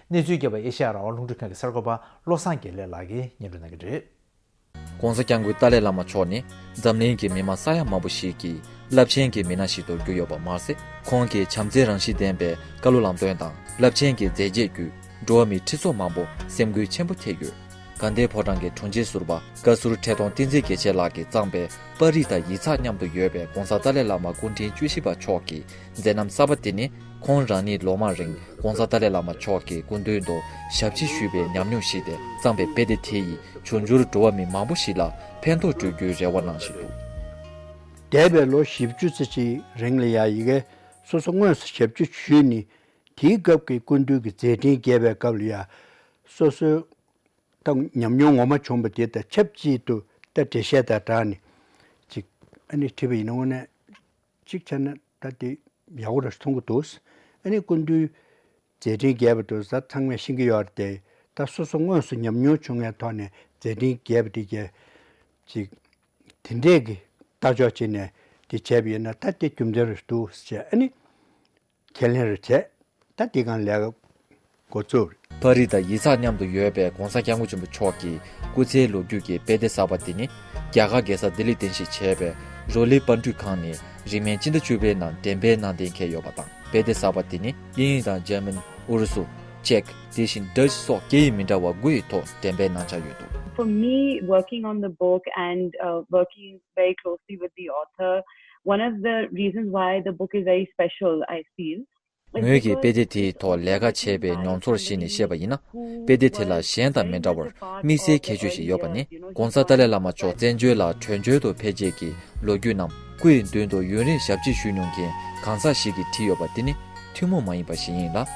གནས་ཚུལ་རྒྱས་པ་ཨེ་ཤེ་ཡ་རང་དབང་རླུང་འཕྲིན་ཁང་གི་གསར་འགོད་པ་བློ་བཟང་དགེ་ལེགས་ལགས་ཀྱིས་སྙན་སྒྲོན་གནང་གི་རེད། ༸གོང་ས་༸སྐྱབས་མགོན་ཏཱ་ལའི་བླ་མ་མཆོག་ནི་འཛམ་གླིང་གི་མི་མང་ས་ཡ་མང་པོ་ཞིག་གི་རླབས་ཆེན་གྱི་མི་སྣ་ཞིག་ཏུ་གྱུར་ཡོད་པ་མ་ཟད། ཁོང་གི་བྱམས་བརྩེ་རང་བཞིན་ལྡན་པའི་བཀའ་སློབ་ལམ་སྟོན་དང་རླབས་ཆེན་གྱི་མཛད་རྗེས་བརྒྱུད་འགྲོ་བ་མིའི་ཁྲི་ཚོ་མང་པོ་སེམས་འགུལ་ཆེན་པོ་ཐེབས་ཡོད། དགའ་ལྡན་ཕོ་བྲང་གི་དྲུང་ཆེ་ཟུར་པ་བཀའ་ཟུར་བཀྲས་མཐོང་བསྟན་འཛིན་རྒྱལ་མཚན་ལགས་ཀྱིས་བརྩམས་པའི་པར་རིས་དང་ཡིག་ཚགས་མཉམ་དུ་ཡོད་པའི་༸གོང་ས་ཏཱ་ལའི་བླ་མ་སྐུ་ཕྲེང་བཅུ་བཞི་པ་མཆོག་གི་མཛད་རྣམ་གསར་པ་དེ་ནི། ཁོང་རང་ཉིད་ལོ་མང་རིང་༸གོང་ས་ཏཱ་ལའི་བླ་མ་མཆོག་གི་སྐུ་མདུན་དུ་ཞབས་ཕྱི་ཞུས་པའི་ཉམས་མྱོང་ཞིག་སྟེ་བརྩམས་པའི་དཔེ་དེབ་དེ་ཡིས་འབྱུང་འགྱུར་འགྲོ་བ་མི་མང་པོ་ཞིག་ལ་ཕན་ཐོགས་སྤྲོད་རྒྱུའི་རེ་བ་གནང་བཞིན་འདུག། འདས་པའི་ལོ་བཞི་བཅུ་ཙམ་ཞིག་རིང་ལ་ཡ་ཡི་གེ་སོ་སོ་དངོས་སུ་ཞབས་ཕྱི་ཞུས་ནས། དེའི་སྐབས་ཀྱི་སྐུ་མདུན་གྱི་མཛད་འཕྲིན་རྒྱས་པའི་སྐབས་ལ་ཡ་སོ་སོའི་ད་ཉམས་མྱོང་ངོ་མ་བྱུང་བ་དེ་དང་ཆབས་ཅིག་ཏུ་ད་འགྲེལ་བཤད་དང་སྦྲགས་ནས་ཅིག་ཨ་ནི་བྲིས་པ་ཡིན་ན། དངོས་གནས་གཅིག་བྱས་ན་ད་དེ་ཡག་པོ་རེད་མཐོང་གི་འདུག། ཨ་ནི་སྐུ་མདུན་མཛད་འཕྲིན་རྒྱས་པ་དེ་ཚོ་ཚང་མས་ཤེས་ཀྱི་ཡོད་རེད་དེ། ད་སོ་སོ་དངོས་སུ་ཉམས་མྱོང་བྱུང་བའི་ཐོག་ནས་མཛད་འཕྲིན་རྒྱས་པ་དེ་གྱད་ཅིག་དེ་འདྲས་ཀྱི་ལྟ་ཕྱོགས་བྱས་ནས་དེ་བྱས་པ་ཡིན་ན་ད་དེ་རྒྱུ་མཚན་རེད་འདུག་ཟེར། ཨ་ནི་ཁས་ལེན་རེ་བྱས། ད་དེ་གང་ལས་ཀ་ འགོ་བཙུགས། པར་རིས་དང་ཡིག་ཚགས་མཉམ་དུ་ཡོད་པའི་༧གོང་ས་༧སྐྱབས་མགོན་ཆེན་པོ་མཆོག་གི་སྐུ་ཚེའི་ལོ་རྒྱུས་ཀྱི་དཔེ་དེབ་གསར་པ་དེ་ནི། རྒྱ་གར་རྒྱལ་ས་ལྡི་ལིར་རྟེན་གཞི་བྱས་པའི་རོ་ལི་པར་འཕྲུལ་ཁང་ནས་རིང་མིན་སྤྱི་ཟླ་བཅུ་པའི་ནང་འགྲེམས་སྤེལ་གནང་གཏན་འཁེལ་ཡོད་པ་དང་། དཔེ་དེབ་གསར་པ་དེ་ནི་དབྱིན་ཡིག་དང་འཇར་མན། ཨུ་རུ་སུ། ཅེཀ། དེ་བཞིན་ཌཆ་སོགས་སྐད་ཡིག་མི་འདྲ་བ་དགུ་ཡི་ཐོག་འགྲེམས་སྤེལ་གནང་འཆར་ཡོད་འདུག། For me, working on the book and uh, working very closely with the author, one of the reasons why the book is very special, I feel, is ངོས་ཀྱིས་དཔེ་དེབ་དེའི་ཐོག་ལས་ཀ་བྱས་པའི་མྱོང་ཚོར་ཞིག་ནས་བཤད་པ་ཡིན་ན། དཔེ་དེབ་དེ་ལ་གཞན་དང་མི་འདྲ་བར་དམིགས་བསལ་ཁྱད་ཆོས་ཤིག་ཡོད་པ་ནི། ྋགོང་ས་ཏཱ་ལའི་བླ་མ་མཆོག་བཙན་བྱོལ་ལ་བྲོས་བྱོལ་དུ་ཕེབས་རྗེས་ཀྱི་ལོ་རྒྱུས་རྣམས་སྐུ་ཡི་མདུན་དུ་ཡུན་རིང་ཞབས་ཕྱི་ཞུས་མྱོང་མཁན་གང་ཟག་ཞིག་གིས་བྲིས་ཡོད་པ་དེ་ནི་ཐུན་མོང་མ་ཡིན་པ་ཞིག་ཡིན་ལ།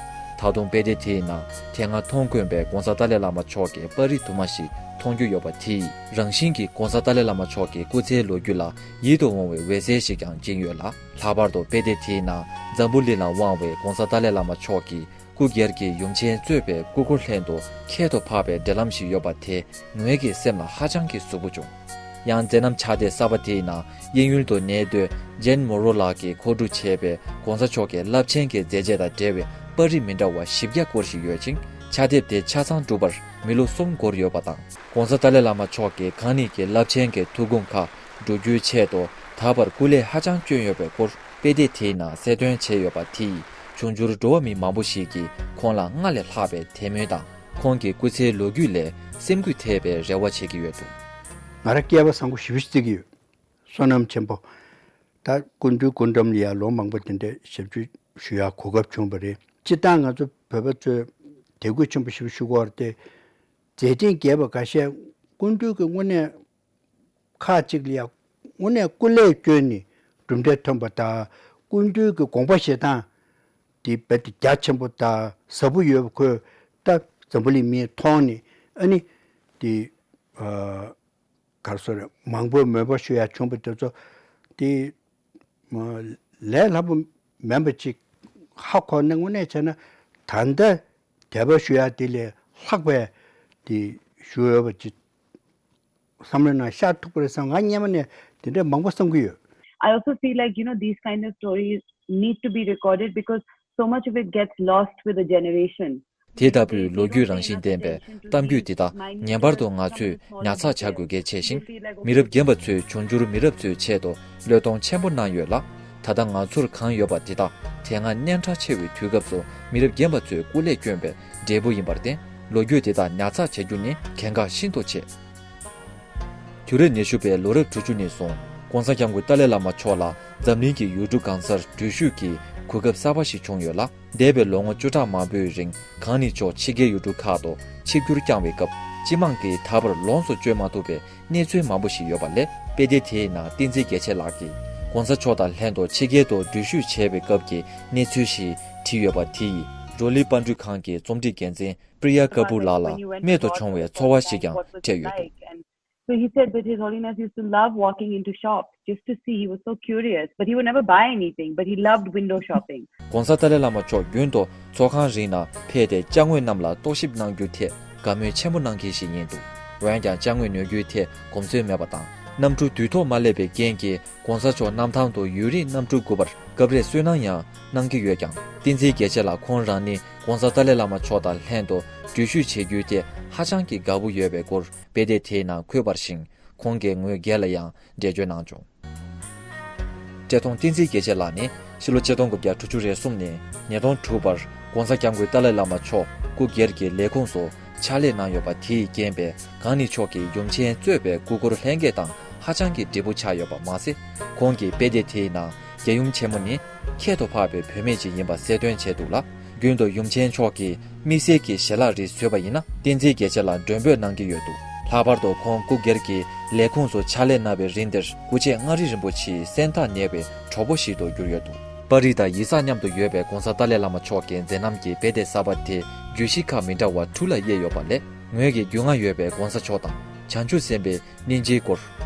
ད་དུང་དཔེ་དེབ་དེའི་ནང་དེ་སྔ་མཐོང་དཀོན་པའི་ྋགོང་ས་ཏཱ་ལའི་བླ་མ་མཆོག་གི་པར་རིས་དུ་མ་ཞིག་མཐོང་རྒྱུ་ཡོད་པ་དེས་རང་བཞིན་གྱིས་ྋགོང་ས་ཏཱ་ལའི་བླ་མ་མཆོག་གི་སྐུ་ཚེའི་ལོ་རྒྱུས་ལ་ཡིད་དུ་འོང་བའི་འོད་གསལ་ཞིག་ཀྱང་སྦྱིན་ཡོད་ལ། ལྷག་པར་དུ་དཔེ་དེབ་དེའི་ནང་འཛམ་བུ་གླིང་ལ་དབང་བའི་ྋགོང་ས་ཏཱ་ལའི་བླ་མ་མཆོག་གི་སྐུ་སྒེར་གྱི་ཡུམ་ཆེན་གཙོས་པའི་སྐུ་འཁོར་ལྷན་དུ་ཁྱད་དུ་འཕགས་པའི་འབྲེལ་ལམ་ཞིག་ཡོད་པ་དེ་ངོས་ཀྱི་སེམས་ལ་ཧ་ཅང་གི་ཟུག་པོ་བྱུང་། ཡང་མཛད་རྣམ་ཕྱག་དེབ་གསར་པ་དེའི་ནང་དབྱིན་ཡུལ་དུ་གནས་སྡོད་ཇེན་མོ་རོ་ལགས་ཀྱིས་མཁོ་སྒྲུབ་བྱས་པའི་ྋགོང་ས་མཆོག་གི་རླབས་ཆེན་གྱི་མཛད་རྗེས་དང་འབྲེལ་བའི་པར་རིས་མི་འདྲ་བ་བཞི་བརྒྱ་སྐོར་ཞིག་ཡོད་ཅིང་། ཕྱག་དེབ་དེ་ཆ་ཚང་གྲུབ་པར་མི་ལོ་གསུམ་འགོར་ཡོད་པ་དང་། ྋགོང་ས་ཏཱ་ལའི་བླ་མ་མཆོག་གི་གང་ཉིད་ཀྱི་རླབས་ཆེན་གྱི་ཐུགས་དགོངས་ཁག་བསྒྲུབ་རྒྱུའི་ཆེད་དུ་ད་བར་སྐུ་ལས་ཧ་ཅང་བསྐྱོན་ཡོད་པའི་སྐོར་དཔེ་དེབ་དེའི་ནང་གསལ་སྟོན་བྱས་ཡོད་པ་དེས་འབྱུང་འགྱུར་འགྲོ་བ་མི་མང་པོ་ཞིག་གིས་ཁོང་ལ་སྔར་ལས་ལྷག་པའི་དད་མོས་དང་། ཁོང་གི་སྐུ་ཚེའི་ལོ་རྒྱུས་ལས་སེམས་འགུལ་ཐེབས་པའི་རེ་བ་བྱེད་ཀྱི་ཡོད་འདུག། ང་རང་སྐལ་བ་བཟང་པོ་ཞེ་པོ་ཅིག་བརྩི་གི་ཡོད། བསོད་ནམས་ཆེན་པོ། ད་སྐུ་མདུན་སྐུ་འགྲམ་ལ་ཡང་ལོ་མང་པོ་དེ་འདྲ་ཞབས་ཞུ་ཞུ་ཡག་གོ་སྐབས་བྱུང་བ་རེད། སྤྱིར་བཏང་ང་ཚོ་བོད་པ་ཚོས་དད་གུས་ཆེན་པོ་ཞེ་པོ་ཞུ་དགོས་རེད་དེ། མཛད་འཕྲིན་རྒྱས་པ་འགའ་ཤས་སྐུ་མདུན་གྱི་དངོས་གནས་ཁག་ཅིག་ལ་ཡང་དངོས་གནས་སྐུ་ལས་བསྐྱོན་ནས་གྲུབ་འབྲས་ཐོན་པ་དང་། སྐུ་མདུན་གྱི་དགོངས་པ་བཞེས་སྟངས་དེ་རྦད་དེ་རྒྱ་ཆེན་པོ་དང་ཟབ་པོ་ཡོད་པ་ཁོས་ད་འཛམ་བུ་གླིང་མིས་མཐོང་ནས། ཨ་ནི་དེ་ཨ་ག་རེ་ཟེར་རེད། མང་པོས་མོས་པ་ཞུ་ཡག་བྱུང་བ་དེ་ཚོ་དེ་ལས་སླ་པོ་མིན་པ་ཅིག་ཧ་གོ་ནས། དངོས་གནས་བྱས་ན་ད་ལྟ་དད་པ་ཞུ་ཡག་དེ་ལས་ལྷག་པའི་དེ་ཞུ་འོས་པ་ཅིག་བསམ་བློའི་ནང་ཤར་ཐུབ་པ་རེད་བསམ། ང་སྔོན་མ་ནས་དེ་འདྲ་མང་པོ་བསམ་གྱི་ཡོད། I also feel like, you know, these kind of stories need to be recorded because so much of it gets lost with the generation. དེ་ལྟ་བུའི་ལོ་རྒྱུས་རང་བཞིན་ལྡན་པའི་གཏམ་རྒྱུད་འདི་དག་ངེས་པར་དུ་ང་ཚོས་ཉར་ཚགས་བྱ་དགོས་གལ་ཆེ་ཞིང་། མི་རབས་རྒན་པ་ཚོས་འབྱུང་འགྱུར་མི་རབས་ཚོའི་ཆེད་དུ་བློས་གཏོང་ཆེན་པོ་གནང་ཡོད་ལ། ད་ལྟ་ང་ཚོར་གང་ཡོད་པ་དེ་དག་དེ་སྔ་གནད་འགག་ཆེ་བའི་དུས་སྐབས་སུ་མི་རབས་རྒན་པ་ཚོས་སྐུ་ལས་བསྐྱོན་པའི་འབྲས་བུ་ཡིན་པར་བརྟེན། ལོ་རྒྱུས་དེ་དག་ཉར་ཚགས་བྱ་རྒྱུ་ནི་གལ་འགངས་ཤིན་ཏུ་ཆེ། དུས་རབས་ཉི་ཤུ་པའི་ལོ་རབས་དྲུག་ཅུ་ནས་བཟུང་ྋགོང་ས་ྋསྐྱབས་མགོན་ཏཱ་ལའི་བླ་མ་མཆོག་ལ་འཛམ་གླིང་གི་ཡུལ་གྲུ་གང་སར་འགྲུལ་བཞུད་ཀྱི་གོ་སྐབས་གསར་པ་ཞིག་བྱུང་ཡོད་ལ། འདས་པའི་ལོ་ངོ་བཅུ་ཕྲག་མང་པོའི་རིང་གང་ཉིད་མཆོག་ཕྱི་རྒྱལ་ཡུལ་གྲུ་ཁག་ཏུ་ཆིབས་བསྒྱུར་བསྐྱངས་པའི་སྐབས། སྤྱི་དམངས་ཀྱིས་ད་བར་ལོངས་སུ་སྤྱོད་མ་ཐུབ་པའི་གནས་ཚུལ་མང་པོ་ཞིག་ཡོད་པ་ལས། དཔེ་དེབ་དེའི་ནང་བསྟན་འཛིན་རྒྱལ་མཚན་ལགས་ཀྱིས་ྋགོང་ས་མཆོག་དང་ལྷན་དུ་ཕྱི་རྒྱལ་དུ་འགྲུལ་བཞུད་བྱས་པའི་སྐབས་ཀྱི་གནས་ཚུལ་ཞིག་བྲིས་ཡོད་པ་དེ་ཡིས། རོ་ལི་པར་འཕྲུལ་ཁང་གི་རྩོམ་སྒྲིག་འགན་འཛིན་པྲི་ཡ་ཀ་པུར་ལགས་ལ་རྨད་དུ་བྱུང་བའི་ཚོར་བ་ཞིག་ཀྱང་སྤྲད་ཡོད་འདུག། So he said that His Holiness used to love walking into shops just to see. He was so curious, but he would never buy anything, but he loved window shopping. ྋགོང་ས་ཏཱ་ལའི་བླ་མ་མཆོག་རྒྱུན་དུ་ཚོགས་ཁང་རིགས་ནང་ཕེབས་ཏེ་ཅ་དངོས་རྣམས་ལ་རྟོག་ཞིབ་གནང་རྒྱུ་ཐད་དགའ་མོས་ཆེན་པོ་གནང་མཁན་ཞིག་ཡིན་འདུག། འོན་ཀྱང་ཅ་དངོས་ཉོ་རྒྱུའི་ཐད་གོམས་སྲོལ་མེད་པ་དང་། གནམ་གྲུ་དུས་ཐོག་མ་སླེབས་པའི་རྐྱེན་གྱིས། ྋགོང་ས་མཆོག་གནམ་ཐང་དུ་ཡུན་རིང་གནམ་གྲུ་སྒུག་པར་སྐབས་རེ་སུན་སྣང་ཡང་གནང་གི་ཡོད་ཀྱང་། བསྟན་འཛིན་རྒྱལ་མཚན་ལགས་ཁོང་རང་ནི་ྋགོང་ས་ཏཱ་ལའི་བླ་མ་མཆོག་དང་ལྷན་དུ་འགྲུལ་བཞུད་བྱེད་རྒྱུའི་ཐད་ཧ་ཅང་གི་དགའ་པོ་ཡོད་པའི་སྐོར་དཔེ་དེབ་དེའི་ནང་འཁོད་པར་བཞིན། ཁོང་གིས་ངོས་སྒེར་ལ་ཡང་འགྲེལ་བརྗོད་གནང་བྱུང་། བཀྲས་མཐོང་བསྟན་འཛིན་རྒྱལ་མཚན་ལགས་ནི་ཕྱི་ལོ་ཆིག་སྟོང་དགུ་བརྒྱ་དྲུག་ཅུ་རེ་གསུམ་ནས་ཉིས་སྟོང་དྲུག་བར་ྋགོང་ས་ྋསྐྱབས་མགོན་ཏཱ་ལའི་བླ་མ་མཆོག་སྐུ་སྒེར་གྱི་ལས་ཁུངས་སུ་ཕྱག་ལས་གནང་ཡོད་པ་དེས་རྐྱེན་པས། གང་ཉིད་མཆོག་གི་ཡུམ་ཆེན་གཙོས་པའི་སྐུ་འཁོར་ལྷན་རྒྱས་དང་ཧ་ཅང་གི་འབྲེལ་བོ་ཆགས་ཡོད་པ་མ་ཟད། ཁོང་གིས་དཔེ་དེབ་དེའི་ནང་རྒྱལ་ཡུམ་ཆེན་མོ་ནི་ཁྱད་དུ་འཕགས་པའི་བུད་མེད་ཅིག་ཡིན་པ་གསལ་སྟོན་བྱས་འདུག་ལ། རྒྱུན་དུ་ཡུམ་ཆེན་མཆོག་གིས་དམིགས་བསལ་གྱི་ཞལ་ལག་རེ་བཟོས་པ་ཡིན་ན། བསྟན་འཛིན་རྒྱལ་མཚན་ལ་མགྲོན་འབོད་གནང་གི་ཡོད་འདུག། ལྷག་པར་དུ་ཁོང་སྐུ་སྒེར་གྱི་ལས་ཁུངས་སུ་ཕྱག་ལས་གནང་བའི་རིང་དེར་སྐུ་མཆེད་མངའ་རིས་རིན་པོ་ཆེའི་སེམས་ཐག་ཉེ་བའི་གྲོགས་པོ་ཞིག་ཏུ་གྱུར་ཡོད་འདུག། པར་རིས་དང་ཡིག་ཚགས་མཉམ་དུ་ཡོད་པའི་ྋགོང་ས་ཏཱ་ལའི་བླ་མ་མཆོག་གི་མཛད་རྣམ་གྱི་དཔེ་དེབ་གསར་པ་དེ་བརྗོད་གཞི་ཁག་མི་འདྲ་བ་དྲུག་ལ་དབྱེ་ཡོད་པ་ལས། ངོས་ཀྱིས་རྒྱུས་མངའ་ཡོད་པའི་ྋགོང་ས་མཆོག་དང་བྱང་ཆུབ་སེམས་དཔའི་སྙིང་རྗེའི་སྐོར།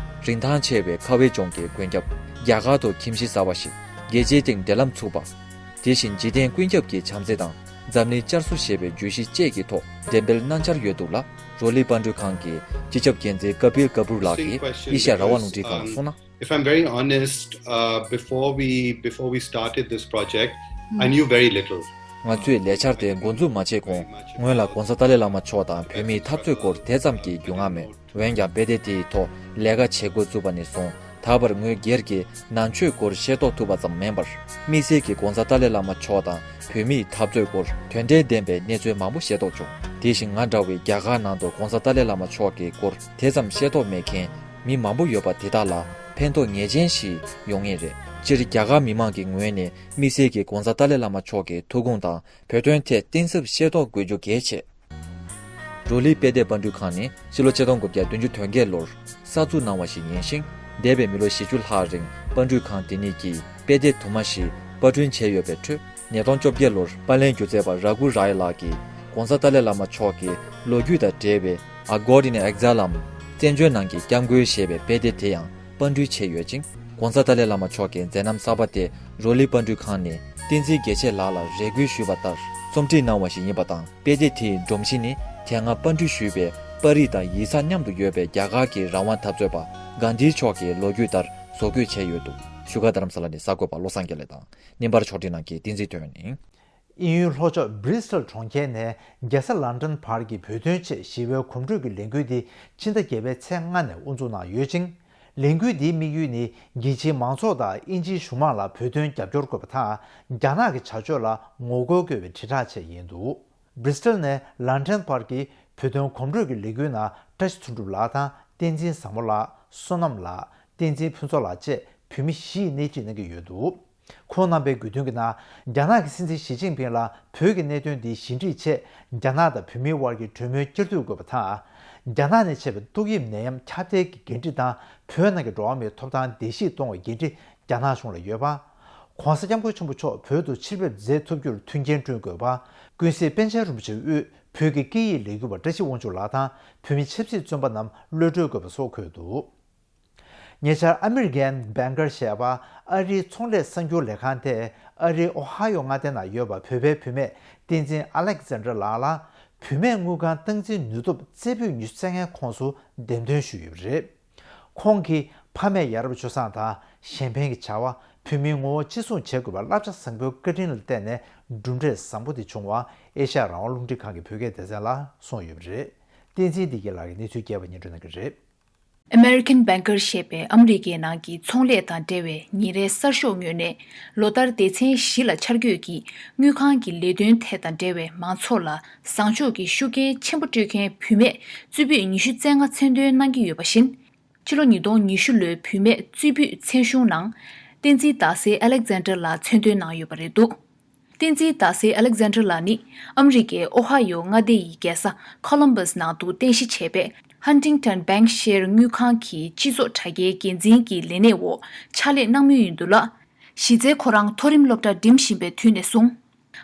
རིན་ཐང་ཆེ་བའི་ཁ་བའི་ལྗོངས་ཀྱི་མགོན་སྐྱབས། རྒྱ་གར་དུ་ཁྱིམ་གཞིས་གསར་བ་ཞིག། རྒྱལ་སྤྱིའི་སྟེང་འབྲེལ་ལམ་ཚུགས་པ། དེ་བཞིན་འཇིག་རྟེན་ཀུན་ཁྱབ་ཀྱི་བྱམས་བརྩེ་དང་འཛམ་གླིང་བསྐྱར་གསོ་ཞེས་པའི་བརྗོད་གཞི་བཅས་ཀྱི་ཐོག་འགྲེམས་སྤེལ་གནང་འཆར་ཡོད་འདུག་ལ། རོ་ལི་པར་འཕྲུལ་ཁང་གི་སྤྱི་ཁྱབ་འགན་འཛིན་ཀ་པིལ་ཀ་པུར་ལགས་ཀྱིས་ཨེ་ཤ་ཡ་རང་དབང་རླུང་འཕྲིན་ཁང་ལ་གསུངས་ན། If I'm very honest, uh, before we before we started this project, I knew very little. ང་ཚོས་ལས་འཆར་དེ་འགོ་འཛུགས་མ་བྱས་གོང་། སྔོན་ལ་༧གོང་ས་ཏཱ་ལའི་བླ་མ་མཆོག་དང་བོད་མིའི་འཐབ་རྩོད་སྐོར་དེ་ཙམ་གྱི་རྒྱུས་མངའ་མེད། འོན་ཀྱང་དཔེ་དེབ་དེའི་ཐོག་ལས་ཀ་བྱེད་འགོ་བཙུགས་པ་ནས་བཟུང་། ད་བར་ངོས་སྒེར་གྱིས་ནང་ཆོས་སྐོར་ཤེས་རྟོགས་ཐུབ་པ་ཙམ་མིན་པར། དམིགས་བསལ་གྱིས་༧གོང་ས་ཏཱ་ལའི་བླ་མ་མཆོག་དང་བོད་མིའི་འཐབ་རྩོད་སྐོར་དོན་འབྲེལ་ལྡན་པའི་གནས་ཚུལ་མང་པོ་ཤེས་རྟོགས་བྱུང་། དེ་བཞིན་ང་འདྲ་བའི་རྒྱ་གར་ནང་དུ་༧གོང་ས་ཏཱ་ལའི་བླ་མ་མཆོག་གི་སྐོར་དེ་ཙམ་ཤེས་རྟོགས་མེད་མཁན་མི་མང་པོ་ཡོད་པ་དེ་དག་ལ་ཕན་ཐོགས་ངེས་ཅན་ཞིག་ཡོང་ངེས་རེད། སྤྱིར་རྒྱ་གར་མི་མང་གི་ངོས་ནས་དམིགས་བསལ་གྱིས་༧གོང་ས་ཏཱ་ལའི་བླ་མ་མཆོག་གི་ཐུགས་དགོངས་དང་བོད་དོན་ཐད་གཏིང་ཟབ་ཤེས་རྟོགས་དགོས་རྒྱུ་གལ་ཆེ། རོ་ལི་དཔེ་དེབ་པར་སྐྲུན་ཁང་ནི་ཕྱི་ལོ་ཆིག་སྟོང་དགུ་བརྒྱ་བདུན་ཅུ་དོན་བརྒྱད་ལོར་གསར་འཛུགས་གནང་བ་ཞིག་ཡིན་ཞིང་། འདས་པའི་མི་ལོ་བཞི་བཅུ་ལྷག་རིང་པར་སྐྲུན་ཁང་དེ་ཉིད་ཀྱིས་དཔེ་དེབ་དུ་མ་ཞིག་པར་སྐྲུན་བྱས་ཡོད་པའི་ཁྲོད། ཉིས་སྟོང་བཅོ་བརྒྱད་ལོར་པར་ལེན་སྒྱུ་རྩལ་པ་ར་གུ་རའི་ལགས་ཀྱིས་༧གོང་ས་ཏཱ་ལའི་བླ་མ་མཆོག་གི་ལོ་རྒྱུས་དང་འབྲེལ་བའི་A God in Exile ནམ་བཙན་བྱོལ་ནང་གི་སྐྱབས་མགོན་ཞེས་པའི་དཔེ་དེབ་དེ་ཡང་པར་སྐྲུན་བྱས་ཡོད་ཅིང་། ༧གོང་ས་ཏཱ་ལའི་བླ་མ་མཆོག་གི་མཛད་རྣམ་གསར་པ་དེ་རོ་ལི་པར་སྐྲུན་ཁང་ནས་བསྟན་འཛིན་དགེ་བཤེས་ལགས་ལ་རེ་སྐུལ་ཞུས་པ་ལྟར་རྩོམ་སྒྲིག་གནང་བ་ཞིག་ཡིན་པ་དང་། དཔེ་དེབ་དེའི་སྒྲོམ་གཞི་ནི་དེ་སྔ་པར་སྐྲུན་ཞུས་པའི་པར་རིས་དང་ཡིག་ཚགས་མཉམ་དུ་ཡོད་པའི་རྒྱ་གར་གྱི་རང་དབང་འཐབ་རྩོད་པ་གྷན་དྷི་མཆོག་གི་ལོ་རྒྱུས་ལྟར་བཟོ་བཀོད་བྱས་ཡོད་འདུག་བཞུགས་སྒར་རྡ་རམ་ས་ལ་ནས་གསར་འགོད་པ་བློ་བཟང་དགེ་ལེགས་དང་། བརྙན་པར་ཕྱོགས་སྒྲིག་གནང་མཁན་བསྟན་འཛིན་དོན་ཡིན། དབྱིན་ཡུལ་ལྷོ་ཕྱོགས་Bristol གྲོང་ཁྱེར་ནས་རྒྱལ་ས་London བར་གྱི་བོད་དོན་ཆེད་ཞི་བའི་གོམ་བགྲོད་ཀྱི་ལས་འགུལ་འདི་ཕྱི་ཟླ་བརྒྱད་པའི་ཚེས་ལྔ་ནས་དབུ་འཛུགས་གནང་ཡོད་ཅིང་། ལས་འགུལ་འདིའི་དམིགས་ཡུལ་ནི་རྒྱལ་སྤྱིའི་མང་ཚོགས་དང་དབྱིན་ཇིའི་གཞུང་མང་ལ་བོད་དོན་རྒྱབ་སྐྱོར་དགོས་པ་དང་། རྒྱ་ནག་གི་བྱ་སྤྱོད་ལ་ངོ་རྒོལ་དགོས་པའི་དྲིལ་བསྒྲགས་ཆེད་ཡིན་འདུག Bristol ནས་London བར་གྱི་བོད་དོན་གོམ་བགྲོད་ཀྱི་ལས་འགུལ་ནང་བཀྲ་ཤིས་དོན་གྲུབ་ལགས་དང་བསྟན་འཛིན་བཟང་མོ་ལགས། བསོད་ནམས་ལགས། བསྟན་འཛིན་ཕུན་ཚོགས་ལགས་བཅས་བོད་མི་བཞི་ཡིས་སྣེ་ཁྲིད་གནང་གི་ཡོད་འདུག་ཁོང་རྣམ་པའི་དགོས་འདུན་གྱི་ནང་། རྒྱ་ནག་གི་སྲིད་འཛིན་ཞི་ཅིན་ཕིང་ལ་བོད་ཀྱི་གནད་དོན་འདི་ཞི་འགྲིག་ཆེད་རྒྱ་ནག་དང་བོད་མིའི་དབར་གྱི་གྲོས་མོལ་བསྐྱར་མཐུད་དགོས་པ་དང་། རྒྱ་ནག་ནས་མཆེད་པའི་ཏོག་དབྱིབས་ནད་ཡམས་ཁྱབ་གདལ་གྱི་འགན་འཁྲི་དང་། བོད་ནང་གི་འགྲོ་བ་མིའི་ཐོབ་ཐང་བརྡལ་བཤིག་གཏོང་བའི་འགན་འཁྲི་རྒྱ་ནག་གཞུང་ལ་ཡོད་པ། ྋགོང་ས་ྋསྐྱབས་མགོན་ཆེན་པོ་མཆོག་བོད་དུ་ཕྱིར་ཕེབས་མཛད་ཐུབ་རྒྱུར་མཐུན་རྐྱེན་བསྐྲུན་དགོས་པ། ཀུན་གཟིགས་པཎ་ཆེན་རིན་པོ་ཆེ་དབུས་བོད་ཀྱི་སྐད་ཡིག་ལས་འགུལ་བ་བཀྲ་ཤིས་དབང་ཕྱུག་ལགས་དང་བོད་མི་ཆབ་སྲིད་བཙོན་པ་རྣམས་གློད་གྲོལ་དགོས་པ་སོགས་འཁོད་འདུག་ཉེ་ཆར་ཨ་མི་རི་ཀན་བྷེང་ཀར་ཞེས་པ་ཨ་རིའི་ཚོང་ལས་གསར་འགྱུར་ལས་ཁང་དེས་ཨ་རིའི་ཨོ་ཧ་ཡོ་མངའ་སྡེ་ནང་ཡོད་པ་བོད་པའི་བུད་མེད་བསྟན་འཛིན་ཨ་ལེག་ཛན་ཌར་ལགས་ལ་བུད་མེད་དངུལ་ཁང་སྟངས་འཛིན་ནུས་སྟོབས་རྩེ་ཕུད་ཉི་ཤུ་རྩ་ལྔའི་ཁོངས་སུ་འདེམས་ཐོན་ཞུས་ཡོད་པ་རེད། ཁོང་གིས་ཕ་མེས་ཡ་རབས་སྤྱོད་བཟང་དང་གཞན་ཕན་གྱི་བྱ་བ། བོད་མིའི་ངོ་བོ་གཅེས་སྲུང་བྱེད་དགོས་པའི་བསླབ་བྱ་བཟང་པོའི་བཀའ་དྲིན་ལ་བརྟེན་ནས་གྲུབ་འབྲས་བཟང་པོ་དེ་བྱུང་བ་ཨེ་ཤ་ཡ་རང་དབང་རླུང་འཕྲིན་ཁང་གི་བོད་སྐད་སྡེ་ཚན་ལ་གསུངས་ཡོད་པ་རེད། བསྟན་འཛིན་བདེ་སྐྱིད་ལགས་ཀྱིས་གནས་ཚུལ་རྒྱས་པ་སྙན་སྒྲོན་གནང་གི་རེད། American Banker ཞེས་པའི་ཨ་མི་རི་ཀའི་ནང་གི་ཚོང་ལས་དང་འབྲེལ་བའི་ཉིན་རེའི་གསར་ཤོག་ངོས་ནས་ལོ་ལྟར་སྡེ་ཚན་བཞི་ལ་འཆར་འགོད་ཀྱིས་དངུལ་ཁང་གི་ལས་དོན་ཐད་དང་འབྲེལ་བའི་མང་ཚོགས་ལ་བཟང་ཕྱོགས་ཀྱི་ཤུགས་རྐྱེན་ཆེན་པོ་སྤྲོད་མཁན་བུད་མེད་རྩེ་ཕུད་ཉི་ཤུ་རྩ་ལྔ་མཚན་འདོན་གནང་གི་ཡོད་པ་བཞིན། ཕྱི་ལོ་ཉིས་སྟོང་ཉི་ཤུ་ལོའི་བུད་མེད་རྩེ་ཕུད་མཚན་གཞུང་ནང་། བསྟན་འཛིན་ཟླ་སེར་ཨ་ལེག་ཛན་ཌར་ལགས་མཚན་འདོན་གནང་ཡོད་པ་རེད་འདུག་བསྟན་འཛིན་ཟླ་སེར་ཨ་ལེག་ཛན་ཌར་ལགས་ནི་ཨ་མི་རི་ཀའི་ཨོ་ཧ་ཡོ་མངའ་སྡེ་ཡི་རྒྱལ་ས་ཁོ་ལམ་བྷ་སི་ནང་དུ་རྟེན་གཞི་བྱས་པའི་ཧན་ཊིང་ཊོན་བྷེང་ཤེར་དངུལ་ཁང་གི་སྤྱི་ཚོགས་དྲ་རྒྱའི་འགན་འཛིན་གྱི་ལས་གནས་འོག་ཕྱག་ལས་གནང་མུས་ཡིན་འདུག་ལ། གཞི་རྩའི་ཁོ་རང་མཐོ་རིམ་སློབ་གྲྭ་འགྲིམ་བཞིན་པའི་དུས་ནས་བཟུང་།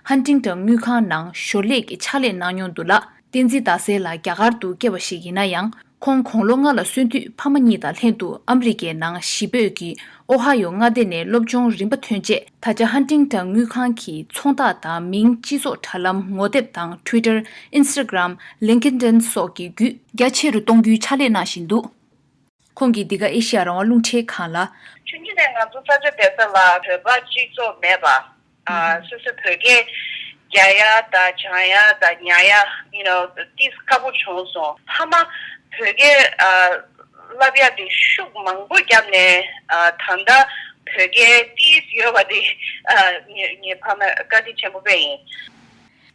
ཧན་ཊིང་ཊོན་དངུལ་ཁང་ནང་ཞོར་ལས་ཀྱི་ཕྱག་ལས་གནང་མྱོང་འདུག་ལ། བསྟན་འཛིན་ཟླ་སེར་ལགས་རྒྱ་གར་དུ་སྐྱེས་པ་ཞིག་ཡིན་ན་ཡང་། ཁོང་དགུང་ལོ་ལྔ་ལ་སོན་དུས་ཕ་མ་གཉིས་དང་ལྷན་དུ་ཨ་མི་རི་ཀའི་ནང་གཞིས་སྤོས་ཀྱི་ཨོ་ཧ་ཡོ་མངའ་སྡེ་ནས་སློབ་སྦྱོང་རིམ་པ་ཐོན་རྗེས། ད་ཆ་ཧན་ཊིང་ཊོན་དངུལ་ཁང་གི་ཚོང་རྟགས་དང་མིང་། སྤྱི་ཚོགས་དྲ་ལམ། ངོ་དེབ་དང་། Twitter། Instagram། LinkedIn སོགས་ཀྱི་བརྒྱུད་རྒྱ་ཆེ་རུ་གཏོང་རྒྱུའི་ཕྱག་ལས་གནང་བཞིན་འདུག་ཁོང་གིས་འདི་ག་ཨེ་ཤེ་ཡ་རང་དབང་རླུང་འཕྲིན་ཁང་ལ། ཆུང་ཆུང་ནས་ང་ཚོ་ས་ཆ་བསྡད་ས་ལ་བོད་པ་གཅིག་ཙམ་མེད་པ། ཨ། སོ་སོའི་བོད་སྐད་རྒྱག་ཡ་དང་སྦྱང་ཡ་དང་ཉར་ཡ། you know, ཏིས་དཀའ་པོ་བྱུང་སོང་། ཕ་མ་བོད་སྐད་ཨ་བསླབ་ཡ་དེ་ཤུགས་མང་པོ་བརྒྱབ་ནས། ཨ། ད་ལྟ་བོད་སྐད་ཏིས་ཡོད་པ་དེ། ཨ། ངའི་ངའི་ཕ་མ་བཀའ་དྲིན་ཆེན་པོ་དཔེ་ཡིན།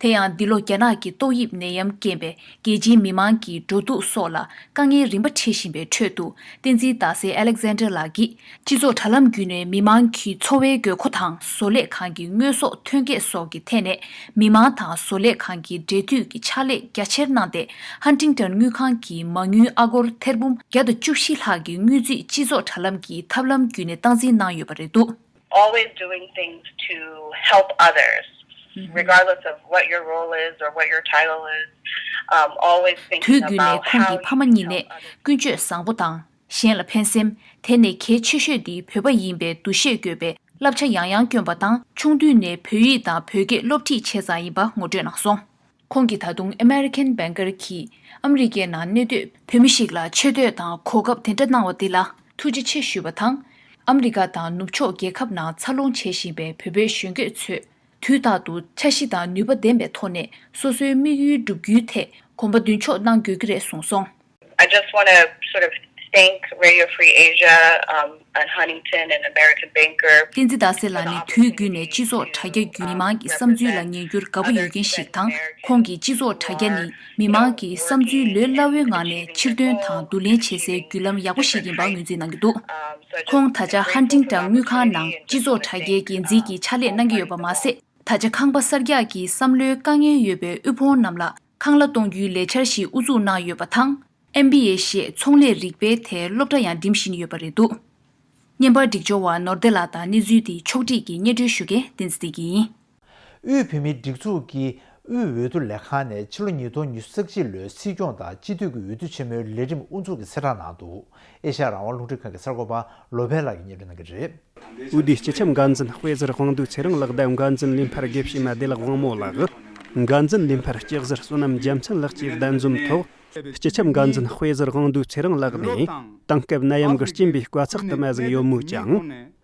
དེ་ཡང་འདི་ལོ་རྒྱ་ནག་གི་ཏོག་དབྱིབས་ནད་ཡམས་རྐྱེན་པས་རྒྱལ་སྤྱིའི་མི་མང་གི་འགྲོ་འདུག་སོགས་ལ་དཀའ་ངལ་རིམ་པ་འཕྲད་བཞིན་པའི་ཁྲོད་དུ། བསྟན་འཛིན་ཟླ་སེར་ཨ་ལེག་ཛན་ཌར་ལགས་ཀྱིས་སྤྱི་ཚོགས་དྲ་ལམ་བརྒྱུད་ནས་མི་མང་གི་འཚོ་བའི་དགོས་མཁོ་དང་། བཟོ་ལས་ཁང་གི་དངོས་ཟོག་ཐོན་སྐྱེད་སོགས་ཀྱི་ཐད་ནས་མི་མང་དང་བཟོ་ལས་ཁང་གི་འབྲེལ་མཐུད་ཀྱི་ཕྱག་ལས་རྒྱ་ཆེར་གནང་སྟེ། ཧན་ཊིང་ཊོན་དངུལ་ཁང་གི་མ་དངུལ་ཨ་སྒོར་ཐེར་འབུམ་བརྒྱ་དང་བཅུ་བཞི་ལྷག་གི་དངུལ་རྩིས་སྤྱི་ཚོགས་དྲ་ལམ་གྱི་ཐབས་ལམ་བརྒྱུད་ནས་སྟངས་འཛིན་གནང་ཡོད་པ་རེད་འདུག always doing things to help others, regardless of what your role is or what your title is. Um, always thinking about how you can help others. དུས་རྒྱུན་ནས་ཁོང་གི་ཕ་མ་གཉིས་ནས་ཀུན་སྤྱོད་བཟང་པོ་དང་། གཞན་ལ་ཕན་སེམས། དེ་ནས་གལ་ཆེ་ཤོས་དེ་བོད་པ་ཡིན་པའི་འདུ་ཤེས་དགོས་པའི་བསླབ་བྱ་ཡང་ཡང་བསྐྱོན་པ་དང་། ཆུང་དུས་ནས་བོད་ཡིག་དང་བོད་སྐད་སློབ་ཁྲིད་བྱས་ཙང་ཡིན་པ་ངོ་སྤྲོད་གནང་སོང་། ཁོང་གིས་ད་དུང་American Banker གིས་ཨ་མི་རི་ཀའི་ནང་གནས་སྡོད་བོད་མི་ཞིག་ལ་ཆེ་བསྟོད་དང་གོ་སྐབས་དེ་འདྲ་གནང་བ་འདི་ལ་ཐུགས་རྗེ་ཆེ་ཞུས་པ་དང་། ཨ་མི་རི་ཀ་དང་ནུབ་ཕྱོགས་རྒྱལ་ཁབ་ནང་འཚར་ལོངས་བྱེད་བཞིན་པའི་བོད་པའི་གཞོན་སྐྱེས་ཚོས་ དུས་རྟག་ཏུ་འཆར་གཞི་དང་ནུས་པ་ལྡན་པའི་ཐོག་ནས་སོ་སོའི་དམིགས་ཡུལ་བསྒྲུབ་རྒྱུའི་ཐད་གོམ་པ་མདུན་ཕྱོགས་གནང་དགོས་ཀྱི་རེད་གསུངས་སོང་། I just want to sort of thank Radio Free Asia, um, and Huntington and American Banker. བསྟན་འཛིན་ཟླ་སེང་ལགས་ནི་དུས་རྒྱུན་ནས་སྤྱི་ཚོགས་དྲ་རྒྱ་བརྒྱུད་མི་མང་གི་བསམ་ཚུལ་ལ་ཉན་རྒྱུར་དགའ་པོ་ཡོད་མཁན་ཞིག་དང་། ཁོང་གིས་སྤྱི་ཚོགས་དྲ་རྒྱ་ནི་མི་མང་གི་བསམ་ཚུལ་ལོས་སླ་བོའི་ངང་ནས་ཕྱིར་འདོན་དང་བསྡུ་ལེན་བྱེད་སའི་བརྒྱུད་ལམ་ཡག་པོ་ཞིག་ཡིན་པ་ངོས་འཛིན་གནང་གི་འདུག་ཁོང་ད་ཆ་ཧན་ཊིང་ཊོན་དངུལ་ཁང་ནང་སྤྱི་ཚོགས་དྲ་རྒྱའི་འགན་འཛིན་གྱི་ཕྱག་ལས་གནང་གི་ཡོད་པ་མ་ཟད། ད་ཆ་ཁང་པ་གསར་རྒྱག་གི་བསམ་བློའི་དཀའ་ངལ་ཡོད་པའི་དབུལ་ཕོངས་རྣམས་ལ་ཁང་གླ་གཏོང་རྒྱུའི་ལས་འཆར་ཞིག་དབུ་འཛུགས་གནང་ཡོད་པ་དང་། ཨེམ་བི་ཨེ་ཞེས་ཚོང་ལས་རིག་པའི་ཐད་སློབ་གྲྭ་ཡང་འགྲིམ་བཞིན་ཡོད་པ་རེད་འདུག་བརྙན་པར་སྒྲིག་སྦྱོར་བ་ནོར་བདེ་ལགས་དང་གནས་ཚུལ་འདི་ཕྱོགས་སྒྲིག་གིས་སྙན་སྒྲོན་ཞུ་མཁན་བསྟན་འཛིན་བདེ་སྐྱིད་ཡིན། དབུས་བོད་མིའི་སྒྲིག་འཛུགས་ཀྱི་དབུས་འོས་བསྡུ་ལས་ཁང་ནས་ཕྱི་ལོ་ཉིས་སྟོང་ཉི་ཤུ་རྩ་གཅིག་ལོའི་སྲིད་སྐྱོང་དང་སྤྱི་འཐུས་ཀྱི་འོས་བསྡུ་ཆེན་མོའི་ལས་རིམ་དབུ་འཛུགས་ཀྱི་གསལ་བསྒྲགས་གནང་འདུག་ཨེ་ཤ་ཡ་རང་དབང་རླུང་འཕྲིན་ཁང་གི་གསར་འགོད་པ་ལོ་པཎ་ལགས་ཀྱིས་སྙན་སྒྲོན་གནང་གི་རེད། འོས་བསྡུའི་སྤྱི་ཁྱབ་འགན་འཛིན་དཔེ་ཟུར་དབང་འདུས་ཚེ་རིང་ལགས་དང་འགན་འཛིན་ལས་འཕར་དགེ་བཤེས་མ་བདེ་ལེགས་དབང་མོ་ལགས། འགན་འཛིན་ལས་འཕར་སྐྱག་ཟུར་བསོད་ནམས་རྒྱལ་མཚན་ལགས་བཅས་གདན་འཛོམས་ཐོག་སྤྱི་ཁྱབ་འགན་འཛིན་དཔེ་ཟུར་དབང་འདུས་ཚེ་རིང་ལགས་ནས་དེང་སྐབས་ནད་ཡམས་ཀྱི་རྐྱེན་པས་དཀའ་ཚེགས་དུ་མ་ཟིག་ཡོད་མོད་ཀྱང་།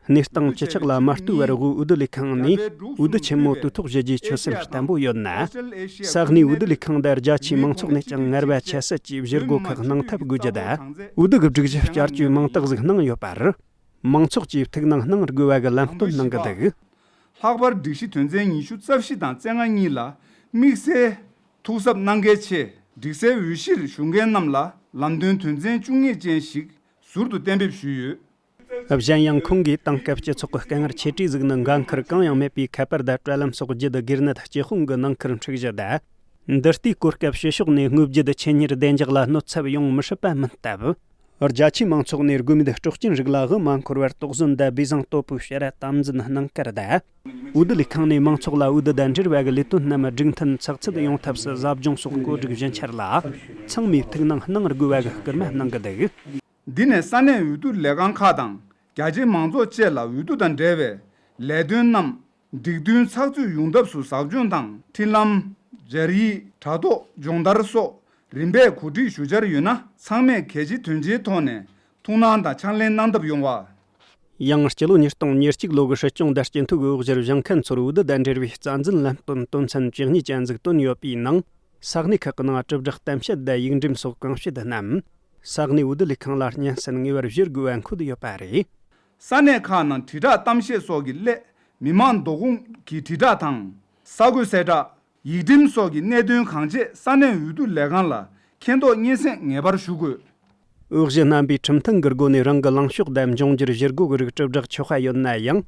གནས་སྟངས་ཅི་ཆགས་ལ་མ་ལྟོས་པར་དབུས་འོས་བསྡུ་ལས་ཁང་ནས་འོས་བསྡུ་ཆེན་མོ་དུས་ཐོག་བཞེས་རྒྱུའི་ཆོད་སེམས་བརྟན་པོ་ཡོད་ན། ས་གནས་འོས་བསྡུ་ལས་ཁང་དང་རྒྱ་ཆེའི་མང་ཚོགས་ནས་ཀྱང་ངར་བ་ཆེ་སེ་ཅིག་བཞེས་སྒོ་ཁག་གནང་ཐབས་དགོས་རྒྱུ་དང་། འོས་བསྡུ་གི་སྒྲིག་གཞི་བསྐྱར་བཅོས་མང་དག་ཟིག་གནང་ཡོད་པར། མང་ཚོགས་ཀྱིས་ཐུགས་སྣང་གནང་དགོས་པ་གི་ལམ་སྟོན་གནང་གི་འདུག་ལྷག་པར་སྒྲིག་གཞི་དོན་ཚན་ཉི་ཤུ་རྩ་བཞི་དང་རྩ་ལྔ་གཉིས་ལ་དམིགས་བསལ་ཐུགས་གཟབ་གནང་གལ་ཆེ། སྒྲིག་སའི་འོས་གཞིར་ཞུགས་མཁན་རྣམས་ལ་ལམ་སྟོན་དོན་ཚན་བཅུ་གཉིས་ཅན་ཞིག་ཟུར་དུ་གཏན་འབེབས་ཞུས་ཡོད། གཞན་ཡང་ཁོང་གིས་དེང་སྐབས་སྤྱི་ཚོགས་ཀྱི་དཀའ་ངལ་ཆེ་གྲས་ཟིག་ནི་འགན་ཁུར་གང་ཡང་མེད་པའི་ཁ་པར་དང་དྲ་ལམ་སོགས་བརྒྱུད་སྒེར་ནད་སྤྱི་དཔུང་གི་ནང་ཁུལ་འཁྲུག་གཞི་དང་། འདི་ལྟའི་གོ་སྐབས་ཕྱི་ཕྱོགས་ནས་དངོས་བརྒྱུད་ཆེད་གཉེར་བདེ་འཇགས་ལ་གནོད་ཚབས་ཡོང་མི་སྲིད་པ་མིན་སྟབས། རྒྱ་ཆེའི་མང་ཚོགས་ནས་དགོས་མེད་དཀྲོག་རྐྱེན་རིགས་ལ་དབུ་མ་འཁོར་བར་དོགས་ཟོན་དང་སྦས་གསང་དོད་པོའི་བྱ་ར་དམ་འཛིན་གནང་བཀར་དང་། འོས་བསྡུ་ལས་ཁང་ནས་མང་ཚོགས་ལ་འོས་བསྡུ་དང་འབྲེལ་བ་གི་ལས་དོན་རྣམས་སྒྲིག་མཐུན་ཚགས་ཚུད་ཡོང་ཐབས་སུ་ཟབ་སྦྱོང་སོགས་བཀོད་སྒྲིག་བྱུང་འཆར་ལ་ཚང་མས་ཐུགས་སྣང་གནང་དགོས་པ་གི་སྐུལ་མ་གནང་གི་འདུག་འདི་ནས་ས་གནས་འོས་བསྡུ་ལས་ཁང་ཁག་དང་རྒྱ་ཆེའི་མང་ཚོགས་བཅས་ལ་འོས་བསྡུ་དང་འབྲེལ་བའི་ལས་དོན་རྣམས་སྒྲིག་མཐུན་ཚགས་ཚུད་ཡོང་ཐབས་སུ་ཟབ་སྦྱོང་དང་འཕྲིན་ལམ། སྦྱར་ཡིག་དྲ་ཐོག་སྦྱོང་བརྡར་སོགས་རིམ་པས་གོ་སྒྲིག་ཞུ་འཆར་ཡོད་ན་ཚང་མས་གལ་ཆེ་དོན་ཆེའི་ཐོག་ནས་ཐུགས་སྣང་དང་ཕྱག་ལེན་གནང་ཐབས་ཡོང་བ། ཡང་སྤྱི་ལོ་ཉིས་སྟོང་ཉེར་གཅིག་ལོ་གི་སྲིད་སྐྱོང་དང་སྤྱི་འཐུས་ཀྱི་འོས་གཞིར་བཞེངས་མཁན་ཚོར་འོས་བསྡུ་དང་འབྲེལ་བའི་རྩ་འཛིན་ལམ་སྟོན་དོན་ཚན་བཅུ་གཉིས་ཅན་ཟིག་བཏོན་ཡོད་པའི་ནང་། ས་གནས་ཁག་གི་ནང་དྲིལ་བསྒྲགས་གཏམ་བཤད་དང་ཡིག་འགྲེམས་སོགས་གང་བྱེད་རྣམས། ས་གནས་འོས་བསྡུ་ལས་ཁང་ལ་སྙན་སེང་ངེས་པར་ཞུ་དགོས་པ་འཁོད་ཡོད་པ་རེད། ས་གནས་ཁག་ནང་དྲིལ་བསྒྲགས་གཏམ་བཤད་སོགས་ཀྱི་སླད་མི་མང་བསྡུ་སྐོང་གི་དྲིལ་བསྒྲགས་དང་། ས་འགོད་གསལ་བསྒྲགས། ཡིག་འགྲེམས་སོགས་ཀྱི་གནད་དོན་གང་ཆེ་ས་གནས་འོས་བསྡུ་ལས་ཁང་ལ་མཁྱེན་རྟོགས་སྙན་སེང་ངེས་པར་ཞུ་དགོས། འོས་གཞི་རྣམ་པའི་ཁྲིམས་མཐུན་གྱི་སྒོ་ནས་རང་གི་ལངས་ཕྱོགས་དང་འབྱུང་འགྱུར་བཞེས་སྒོ་གི་རིགས་དྲིལ་བསྒྲགས་ཆོག་པ་ཡོད་ན་ཡང་།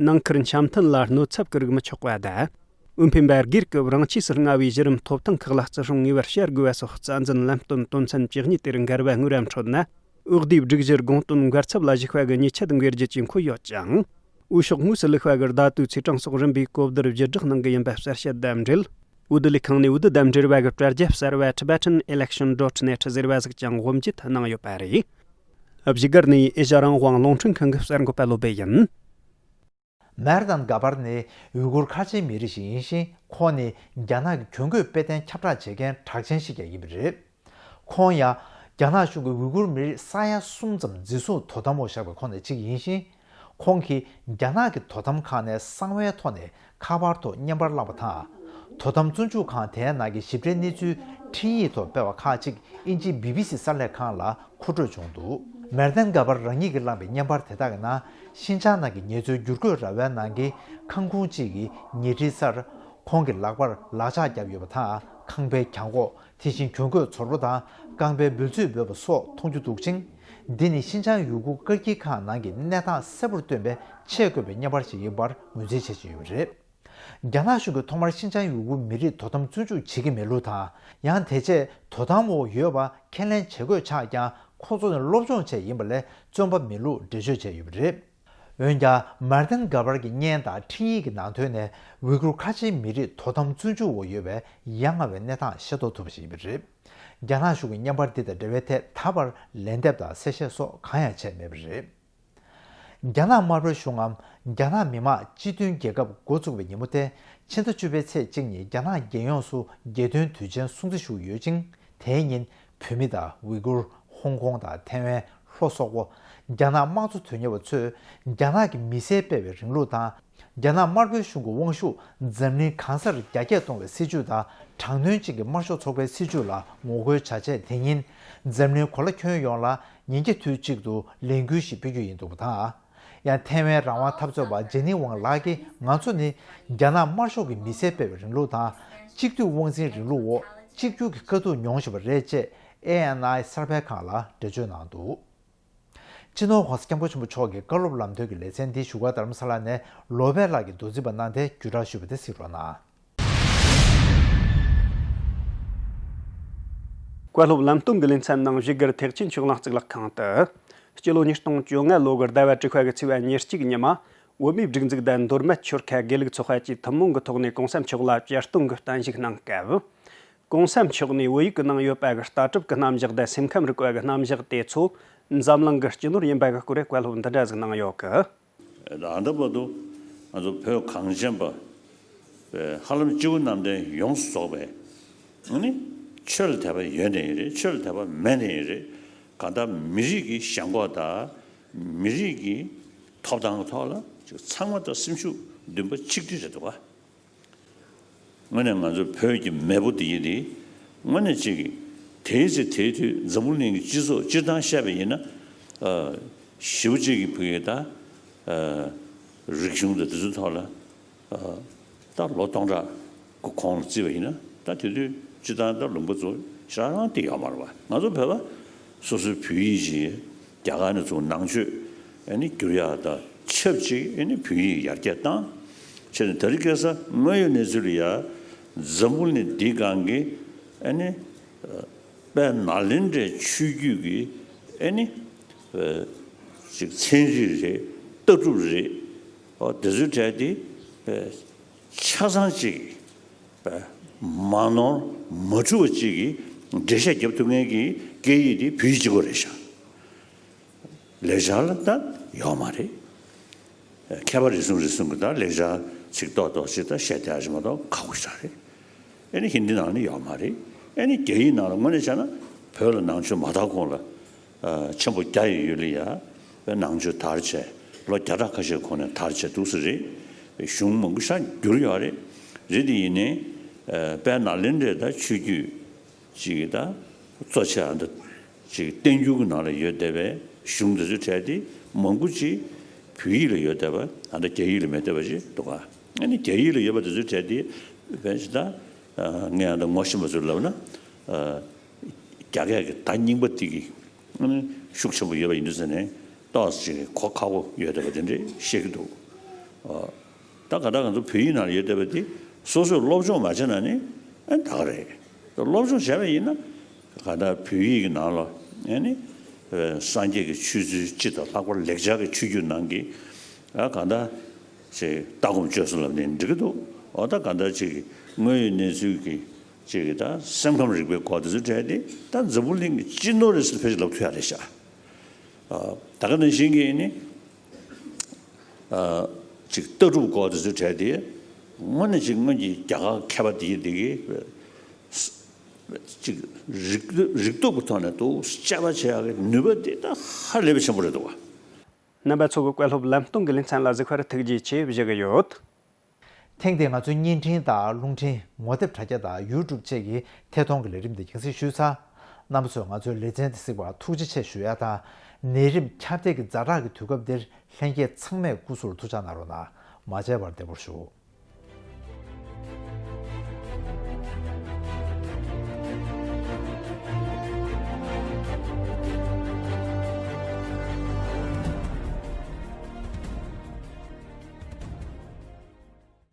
ནང་ཁུལ་འཆམ་མཐུན་ལ་གནོད་ཚབས་ཀྱི་རིགས་མི་ཆོག་པ་དང་། འོས་འཕེན་པ་སྒེར་གྱི་རང་ཆས་སུ་མངའ་བའི་གཞི་རིམ་ཐོབ་ཐང་ཁག་ལ་བརྩི་སྲུང་ངེས་པར་བྱ་དགོས་པ་སོགས་རྩ་འཛིན་ལམ་སྟོན་དོན་ཚན་བཅུ་གཉིས་དེར་འགལ་བ་དངོས་ར་འཕྲོད་ན། འོས་བསྡུའི་སྒྲིག་གཞིར་དགོངས་དོན་འགལ་ཚབས་ལ་ཞུགས་པ་གི་ཉེས་ཆད་འགེལ་རྒྱུ་བཅས་འཁོད་ཡོད་ཅིང་། འོས་ཤོག་དངོས་སུ་བླུགས་པ་གི་བརྡ་དོའི་ཚེས་གྲངས་སོགས་རིམ་པས་གོ་བསྡུར་བརྒྱུད་བསྒྲགས་གནང་གི་ཡིན་པ་གསལ་བཤད་དང་འབྲེལ། འོས་བསྡུ་ལས་ཁང་ནས་འོས་བསྡུ་དང་འབྲེལ་བ་གི་དྲ་རྒྱ་གསར་པ་Tibetan Election dot net ཟེར་བ་ཟིག་ཀྱང་དབུ་འབྱེད་གནང་ཡོད་པ་རེད། བཞུགས་སྒར་ནས་ཨེ་ཤ་རང་དབང་རླུང་འཕྲིན་ཁང་གི་གསར་འགོད་པ་བློ་བྷེ་ཡིན། མེར་དན་ག་པར་ནི་ཝི་གུར་ཁ་ཆེའི་མི་རིགས་ཤིག་ཡིན་ཞིང་། ཁོང་ནི་རྒྱ་ནག་གི་གྱོན་གོས་དཔེ་སྟོན་ཁྱབ་བསྒྲགས་བྱེད་མཁན་གྲགས་ཅན་ཞིག་ཀྱང་ཡིན་པ་རེད། ཁོང་ཡང་རྒྱ་ནག་གཞུང་གིས་ཝི་གུར་མི་རིགས་ས་ཡ་གསུམ་ཙམ་འཛིན་བཟུང་དོ་དམ་འོག་བཞག་པའི་ཁོངས་ནས་གཅིག་ཡིན་ཞིང་། ཁོང་གིས་རྒྱ་ནག་གི་དོ་དམ་ཁང་ནས་གསང་བའི་ཐོག་ནས་ཁ་པར་ཐོག་བརྙན་པར་བླངས་པ་དང་། དོ་དམ་བཙོན་འཇུག་ཁང་དེའི་ནང་གི་ཞིབ་ཕྲའི་གནས་ཚུལ་འཕྲིན་ཡིག་ཐོག་སྤེལ་བ་ཁག་ཅིག་དབྱིན་ཇིའི་བི་བི་སི་གསར་ལས་ཁང་ལ་མཁོ་སྤྲོད་བྱུང་འདུག་མེར་དན་ག་པར་རང་ཉིད་ཀྱིས་བླངས་པའི་བརྙན་པར་དེ་དག་གི་ནང་། ཤིན་ཅང་ནང་གི་ཉེས་མཚོན་བསྒྱུར་བཀོད་ར་བའི་ནང་གི་ཁང་ཁུངས་གཅིག་གི་ཉལ་ཁྲིའི་སར་ཁོང་གི་ལག་པར་ལག་ཆ་བརྒྱབ་ཡོད་པ་དང་། ཁང་པའི་གྱང་གོག་དེ་བཞིན་གྱོན་གོས་ཚོར་བ་དང་རྐང་པའི་འབུལ་ཚུད་འབོད་པ་སོགས་མཐོང་རྒྱུ་འདུག་ཅིང་། འདི་ནི་ཤིན་ཅང་ཡུ་གུར་བཀག་སྐྱིལ་ཁང་ནང་གི་གནས་སྟངས་གསལ་པོར་སྟོན་པའི་ཆེས་དགོས་པའི་བརྙན་པར་ཞིག་ཡིན་པར་ངོས་འཛིན་བྱེད་བཞིན་ཡོད་པ་རེད། རྒྱ་ནག་གཞུང་གིས་ཐོག་མར་ཤིན་ཅང་ཡུ་གུར་མི་རིགས་དོ་དམ་བཙོན་འཇུག་བྱེད་ཀྱི་མེད་ལུགས་དང་། ཡང་དེ་རྗེས་དོ་དམ་འོག་ཡོད་པ་ཁས་ལེན་བྱེད་དགོས་ཆགས་ཀྱང་། ཁོ་ཚོ་ནི་སློབ་སྦྱོང་ཆེད་ཡིན་པ་ལས་བཙོན་པ་མིན་ལུགས་འགྲེལ་བརྗོད་བྱས་ཡོད་པ་རེད། འོན་ཀྱང་། མར་ཏན་ག་བར་གྱི་བརྙན་དང་འཕྲིན་ཡིག་གི་ནང་དོན་ནས། ཝི་གུར་ཁ་ཆེའི་མི་རིགས་དོ་དམ་བཙོན་འཇུག་འོག་ཡོད་པའི་ཡ་ང་བའི་གནས་སྟངས་ཤེས་རྟོགས་ཐུབ་པ་ཞིག་ཡིན་པ་རེད། རྒྱ་ནག་གཞུང་གིས་བརྙན་པར་འདི་དང་འབྲེལ་བའི་ཐད་ད་བར་ལན་འདེབས་དང་གསལ་བཤད་སོགས་གང་ཡང་བྱས་མེད་པ་རེད། རྒྱ་ནག་དམར་པོའི་གཞུང་ངམ། རྒྱ་ནག་མི་དམངས་སྤྱི་མཐུན་རྒྱལ་ཁབ་འགོ་བཙུགས་པའི་ཉིན་མོ་སྟེ། ཕྱི་ཟླ་བཅུ་པའི་ཚེས་གཅིག་ཉིན་རྒྱ་ནག་རྒྱལ་ཡོངས་སུ་རྒྱལ་སྟོན་དུས་ཆེན་སྲུང་བརྩི་ཞུ་གི་ཡོད་ཅིང་། དེའི་ཉིན་བོད་མི་དང་ཝི་གུར། ཧོང་ཀོང་དང་ཐའེ་ཝན། ལྷོ་སོག་པོ། རྒྱ་ནག་དམངས་གཙོ་དོན་གཉེར་བ་ཚོས་རྒྱ་ནག་གི་མི་སེར་སྤེལ་བའི་རིང་ལུགས་དང་། རྒྱ་ནག་དམར་པོའི་གཞུང་གི་དབང་ཤུགས་འཛམ་གླིང་གང་སར་རྒྱ་སྐྱེད་གཏོང་བའི་སྲིད་བྱུས་དང་། དྲག་གནོན་ཅན་གྱི་དམར་ཤོག་ཚོགས་པའི་སྲིད་བྱུས་ལ་ངོ་རྒོལ་བྱ་ཆེད། དེ་ཉིན་འཛམ་གླིང་གོ་ལ་ཁྱོན་ཡོངས་ལ་ཉིན་གཅིག་དུས་གཅིག་ཏུ་ལས་འགུལ་ཞིག་སྤེལ་རྒྱུ་ཡིན་འདུག་པ་དང་། ཡང་ཐའེ་ཝན་རང་དབང་འཐབ་རྩོད་པ་ཇེ་ནིང་ཝང་ལགས་ཀྱིས། ང་ཚོ་ནི་རྒྱ་ནག་དམར་ཤོག་གི་མི་སེར་སྤེལ་བའི་རིང་ལུགས་དང་། གཅིག་སྡུད་དབང་འཛིན་རིང་ལུགས་འོག་གཅིག་གྱུར་གྱི་དཀའ་སྡུག་མྱོང་བཞིན་པ་རེད་ཅེས་ཨེ་ཨེན་ཨའི་གསར་སྤེལ་ཁང་ལ་འགྲེལ་བརྗོད་གནང་འདུག། སྤྱི་ནོར་༸གོང་ས་༸སྐྱབས་མགོན་ཆེན་པོ་མཆོག་གི་བཀའ་སློབ་ལམ་སྟོན་གྱི་ལེ་ཚན་འདི་བཞུགས་སྒར་རྡ་རམ་ས་ལ་ནས་ལོ་པཎ་ལགས་ཀྱིས་མདོ་འཛིན་པ་གནང་སྟེ་བརྒྱུད་བསྒྲགས་ཞུས་པ་དེ་གཟིགས་རོགས་གནང་། བཀའ་སློབ་ལམ་སྟོན་གྱི་ལེ་ཚན་ནང་བཞུགས་སྒར་ཐེག་ཆེན་ཆོས་གླིང་གཙུག་ལག་ཁང་དུ། སྤྱི་ལོ་ཉིས་སྟོང་བཅོ་ལྔ་ལོ་གི་ཟླ་བ་དྲུག་པ་གི་ཚེས་པ་ཉེར་གཅིག་ཉི་མ། བོད་མིའི་སྒྲིག་འཛུགས་དང་མདོ་སྨད་ཆོལ་ཁ་དགེ་ལུགས་ཚོགས་པ་བཅས་ཐུན་མོང་གི་ཐོག་ནས་གོང་ས་མཆོག་ལ་བཅར་སྟོན་གྱི་བརྟན་བཞུགས་གནང་སྐབས། གོང་ས་མཆོག་ནས་བོད་ཡིག་གི་ནང་ཡོད་པ་གི་ལྟ་གྲུབ་ཀྱི་རྣམ་གཞག་དང་སེམས་ཁམས་རིག་པ་གི་རྣམ་གཞག་དེ་ཚོ་འཛམ་གླིང་གི་སྤྱི་ནོར་ཡིན་པ་གི་སྐོར་བཀའ་སློབ་འདི་འདྲ་ཟིག་གནང་ཡོད་གི། ད་ལྟ་བར་དུ་ང་ཚོ་བོད་གངས་ཅན་པ་ཧ་ལམ་སྤྱི་བོ་གནམ་བསྟན་ཡོངས་སུ་རྫོགས་པའི་ནི་ཆོས་ལ་དད་པ་ཡོད་ནའི་རེད། ཆོས་ལ་དད་པ་མེད་ནའི་རེད། གང་ལྟར་མི་རིགས་ཀྱི་ཞེན་ཁོག་དང་མི་རིགས་ཀྱི་ཐོབ་ཐང་གི་ཐོག་ལ་ཅིག་ཚང་མ་དང་སེམས་ཤུགས་འདུན་པ་ཆིག་སྒྲིལ་རེད་འདུག་ག། དངོས་གནས་ང་ཚོ་བོད་ཀྱི་མེས་པོ་འདི་ཡིན་ཏེ། དངོས་གནས་ཅིག་དེའི་ཚེ་དེའི་དུས་འཛམ་བུ་གླིང་གི་སྤྱི་ཚོགས་སྤྱིར་བཏང་བཤད་པ་ཡིན་ན། ཨ་ཞེ་པོ་ཅིག་གི་བོད་ཀྱི་ད་ཨ་རིག་གཞུང་དང་དེ་ཚོའི་ཐོག་ལ་ཨ་ད་ལོ་སྟོང་ཕྲག་གི་གོང་ལ་བརྩིས་པ་ཡིན་ན། ད་དེ་དུས་སྤྱིར་བཏང་ད་ལུང་པ་ཚོ་ཞེ་དྲག་རང་དེ་ཡོད་མ་རེད་པ། ང་ཚོ་བོད་པ་སོ་སོའི་བོད་ཡིག་ཅིག་རྒྱ་གར་ནས་ཚུར་ནང་ཆོས་ཨ་ནི་བསྒྱུར་ཡག་དང་ཆབས་ཅིག་ཨ་ནི་བོད་ཡིག་ཡར་རྒྱས་བཏང་བྱས་ནས། དེ་རིང་ཁ་སང་དངོས་ཡོད་གནས་ཚུལ་ལ་ཡ་འཛམ་བུ་གླིང་འདིའི་སྒང་གི་ཨ་ནི་དཔལ་ནཱ་ལེནྡྲའི་ཆོས་བརྒྱུད་ཀྱི་ཨ་ནི་ཅིག་ཚན་རིག་རེད། ལྟ་གྲུབ་རེད། ཨོ་དེ་ཚོའི་གྲས་དེ་ཆ་ཚང་ཅིག་མ་ནོར་མ་འཁྲུལ་བ་ཅིག་གི་འགྲེལ་བཤད་རྒྱབ་ཐུབ་མཁན་གྱི་སྐད་ཡིག་དེ་བོད་ཡིག་གཅིག་པོ་རེད་ཤག། ལེགས་སྦྱར་ལ་ད་ཡོད་མ་རེད། མཁས་པ་རེ་ཟུང་རེ་ཟུང་གིས་ད་ལེགས་སྦྱར་ཚིག་ཏོག་ཏོག་ཅིག་ད་བཤད་བསྡད་ཡག་ཞིག་མ་གཏོགས་ཁག་པོ་ཞིག་རེད། ཨ་ནི་ཧིན་དི་ནང་ལ་ཡོད་མ་རེད། ཨ་ནི་རྒྱ་ཡིག་ནང་ལ་དངོས་གནས་བྱས་ན་བོད་ལ་ནང་ཆོས་མ་དར་གོང་ལ་ཨ་ཆེན་པོ་རྒྱ་ཡི་ཡུལ་ལ་ཡ་ནང་ཆོས་དར་བྱས། ལོ་བརྒྱ་ཕྲག་ཁ་ཤས་གོང་ནས་དར་བྱས་འདུག་སེ་རེད། གཞུང་མང་པོ་ཞིག་བསྒྱུར་ཡོད་རེད། རེད་དེ་ཡིན་ནའི་ཨ་དཔལ་ནཱ་ལེནྡྲའི་ད་ཆོས་བརྒྱུད་ཅིག་གི་ད་གཙོ་ཆེ་ཨ་འདི་ཅིག་བསྟན་འགྱུར་གྱི་ནང་ལ་ཡོད་བསྡད་པའི་གཞུང་འདི་ཚོའི་གྲས་དེ་མང་པོ་ཅིག་བོད་ཡིག་ལ་ཡོད་བསྡད་པ། ཨ་འདི་རྒྱ་ཡིག་ལ་མེད་བསྡད་པ་ཅིག་འདུག་ག། ཨ་ནི་རྒྱ་ཡིག་ལ་ཡོད་པ་འདི་ཚོའི་གྲས་དེ་བས་ཅིག་ད་ངས་ཨ་འདི་ངོ་ཤེས་པ་ཚོར་ལབ་ན། རྒྱ་སྐད་ཀྱི་ད་རྙིང་པ་འདི་གི་ཨ་ནི་ཤུགས་ཆེན་པོ་ཡོད་པ་ཡིན་དུས་ཟེར་ནས་ཏོག་ཙམ་ཅིག་གོ་ཁག་པོ་ཡོད་བསྡད་པ་དེ་འདྲས་བཤད་ཀྱི་འདུག། ད་ག་ད་ང་ཚོ་བོད་ཡིག་ནང་ལ་ཡོད་བསྡད་པ་དེ་སོ་སོས་སློབ་སྦྱོང་མ་བྱས་ན་ནི་ཨ་ད་ག་རེད། སློབ་སྦྱོང་བྱས་པ་ཡིན་ན་ག་ད་བོད་ཡིག་གི་ནང་ལ་ཨ་ནི་སངས་རྒྱས་ཀྱི་ཆོས་ཚུལ་སྤྱི་དང་ལྷག་པར་ལེགས་སྦྱར་གྱི་ཆོས་བརྒྱུད་ནང་གི་ཨ་ག་ད་ཅིག་ལྟ་སྒོམ་སྤྱོད་གསུམ་ལབ་ནས་འགྲིག་གི་འདུག། འོ་ད་ག་ད་ཅིག་དངོས་ཡོད་གནས་ཚུལ་གྱི་ཅིག་གི་ད་སེམས་ཁམས་རིག་པའི་སྐོར་དེ་ཚོ་བྲལ་ཏེ་ད་འཛམ་བུ་གླིང་གི་སྤྱི་ནོར་རེད་ཟེར་ཕལ་ཆེར་ལབ་ཐུབ་ཡ་རེད་ཤག། ད་ག་ནང་བཞིན་གྱི་ནི་ཅིག་ལྟ་གྲུབ་སྐོར་དེ་ཚོ་བྲལ་ཏེ་དངོས་གནས་ཅིག་སྔོན་གྱི་རྒྱ་གར་མཁས་པ་དེ་གི་དེ་གི་ཅིག་རིག་རིག་སྟོབས་ཀྱི་ཐོག་ནས་འདུག་དཔྱད་པ་བྱེད་ཡག་གི་ནུས་པ་དེ་ད་ཧ་ལས་པའི་ཆེན་པོ་རེད་འདུག་བ། རྣམ་པ་ཚོ་གི་བཀའ་སློབ་ལམ་སྟོན་གྱི་ལེ་ཚན་ལ་གཟིགས་པར་ཐུགས་རྗེ་ཆེ་ཞུ་གི་ཡོད། ཐེངས་འདིའི་ང་ཚོའི་བརྙན་འཕྲིན་དང་རླུང་འཕྲིན། ངོ་དེབ་དྲ་རྒྱ་དང་ཡུ་ཊུབ་བཅས་ཀྱི་ཐད་གཏོང་གི་ལས་རིམ་འདི་ཡང་སེ་ཞུས་ཚར། རྣམ་པ་ཚོས་ང་ཚོའི་ལེ་ཚན་འདི་གཟིགས་པར་ཐུགས་རྗེ་ཆེ་ཞུ་ཡ་དང་། ནད་རིམས་ཁྱབ་གདལ་གྱི་ཛ་དྲག་གི་དུས་སྐབས་འདིར་ལྷན་རྒྱས་ཚང་མས་སྐུ་གཟུགས་ལ་ཐུགས་ཅག་གནང་རོགས་གནང་། མ་བརྗེད་པར་བདེ་པོར་བཞུགས།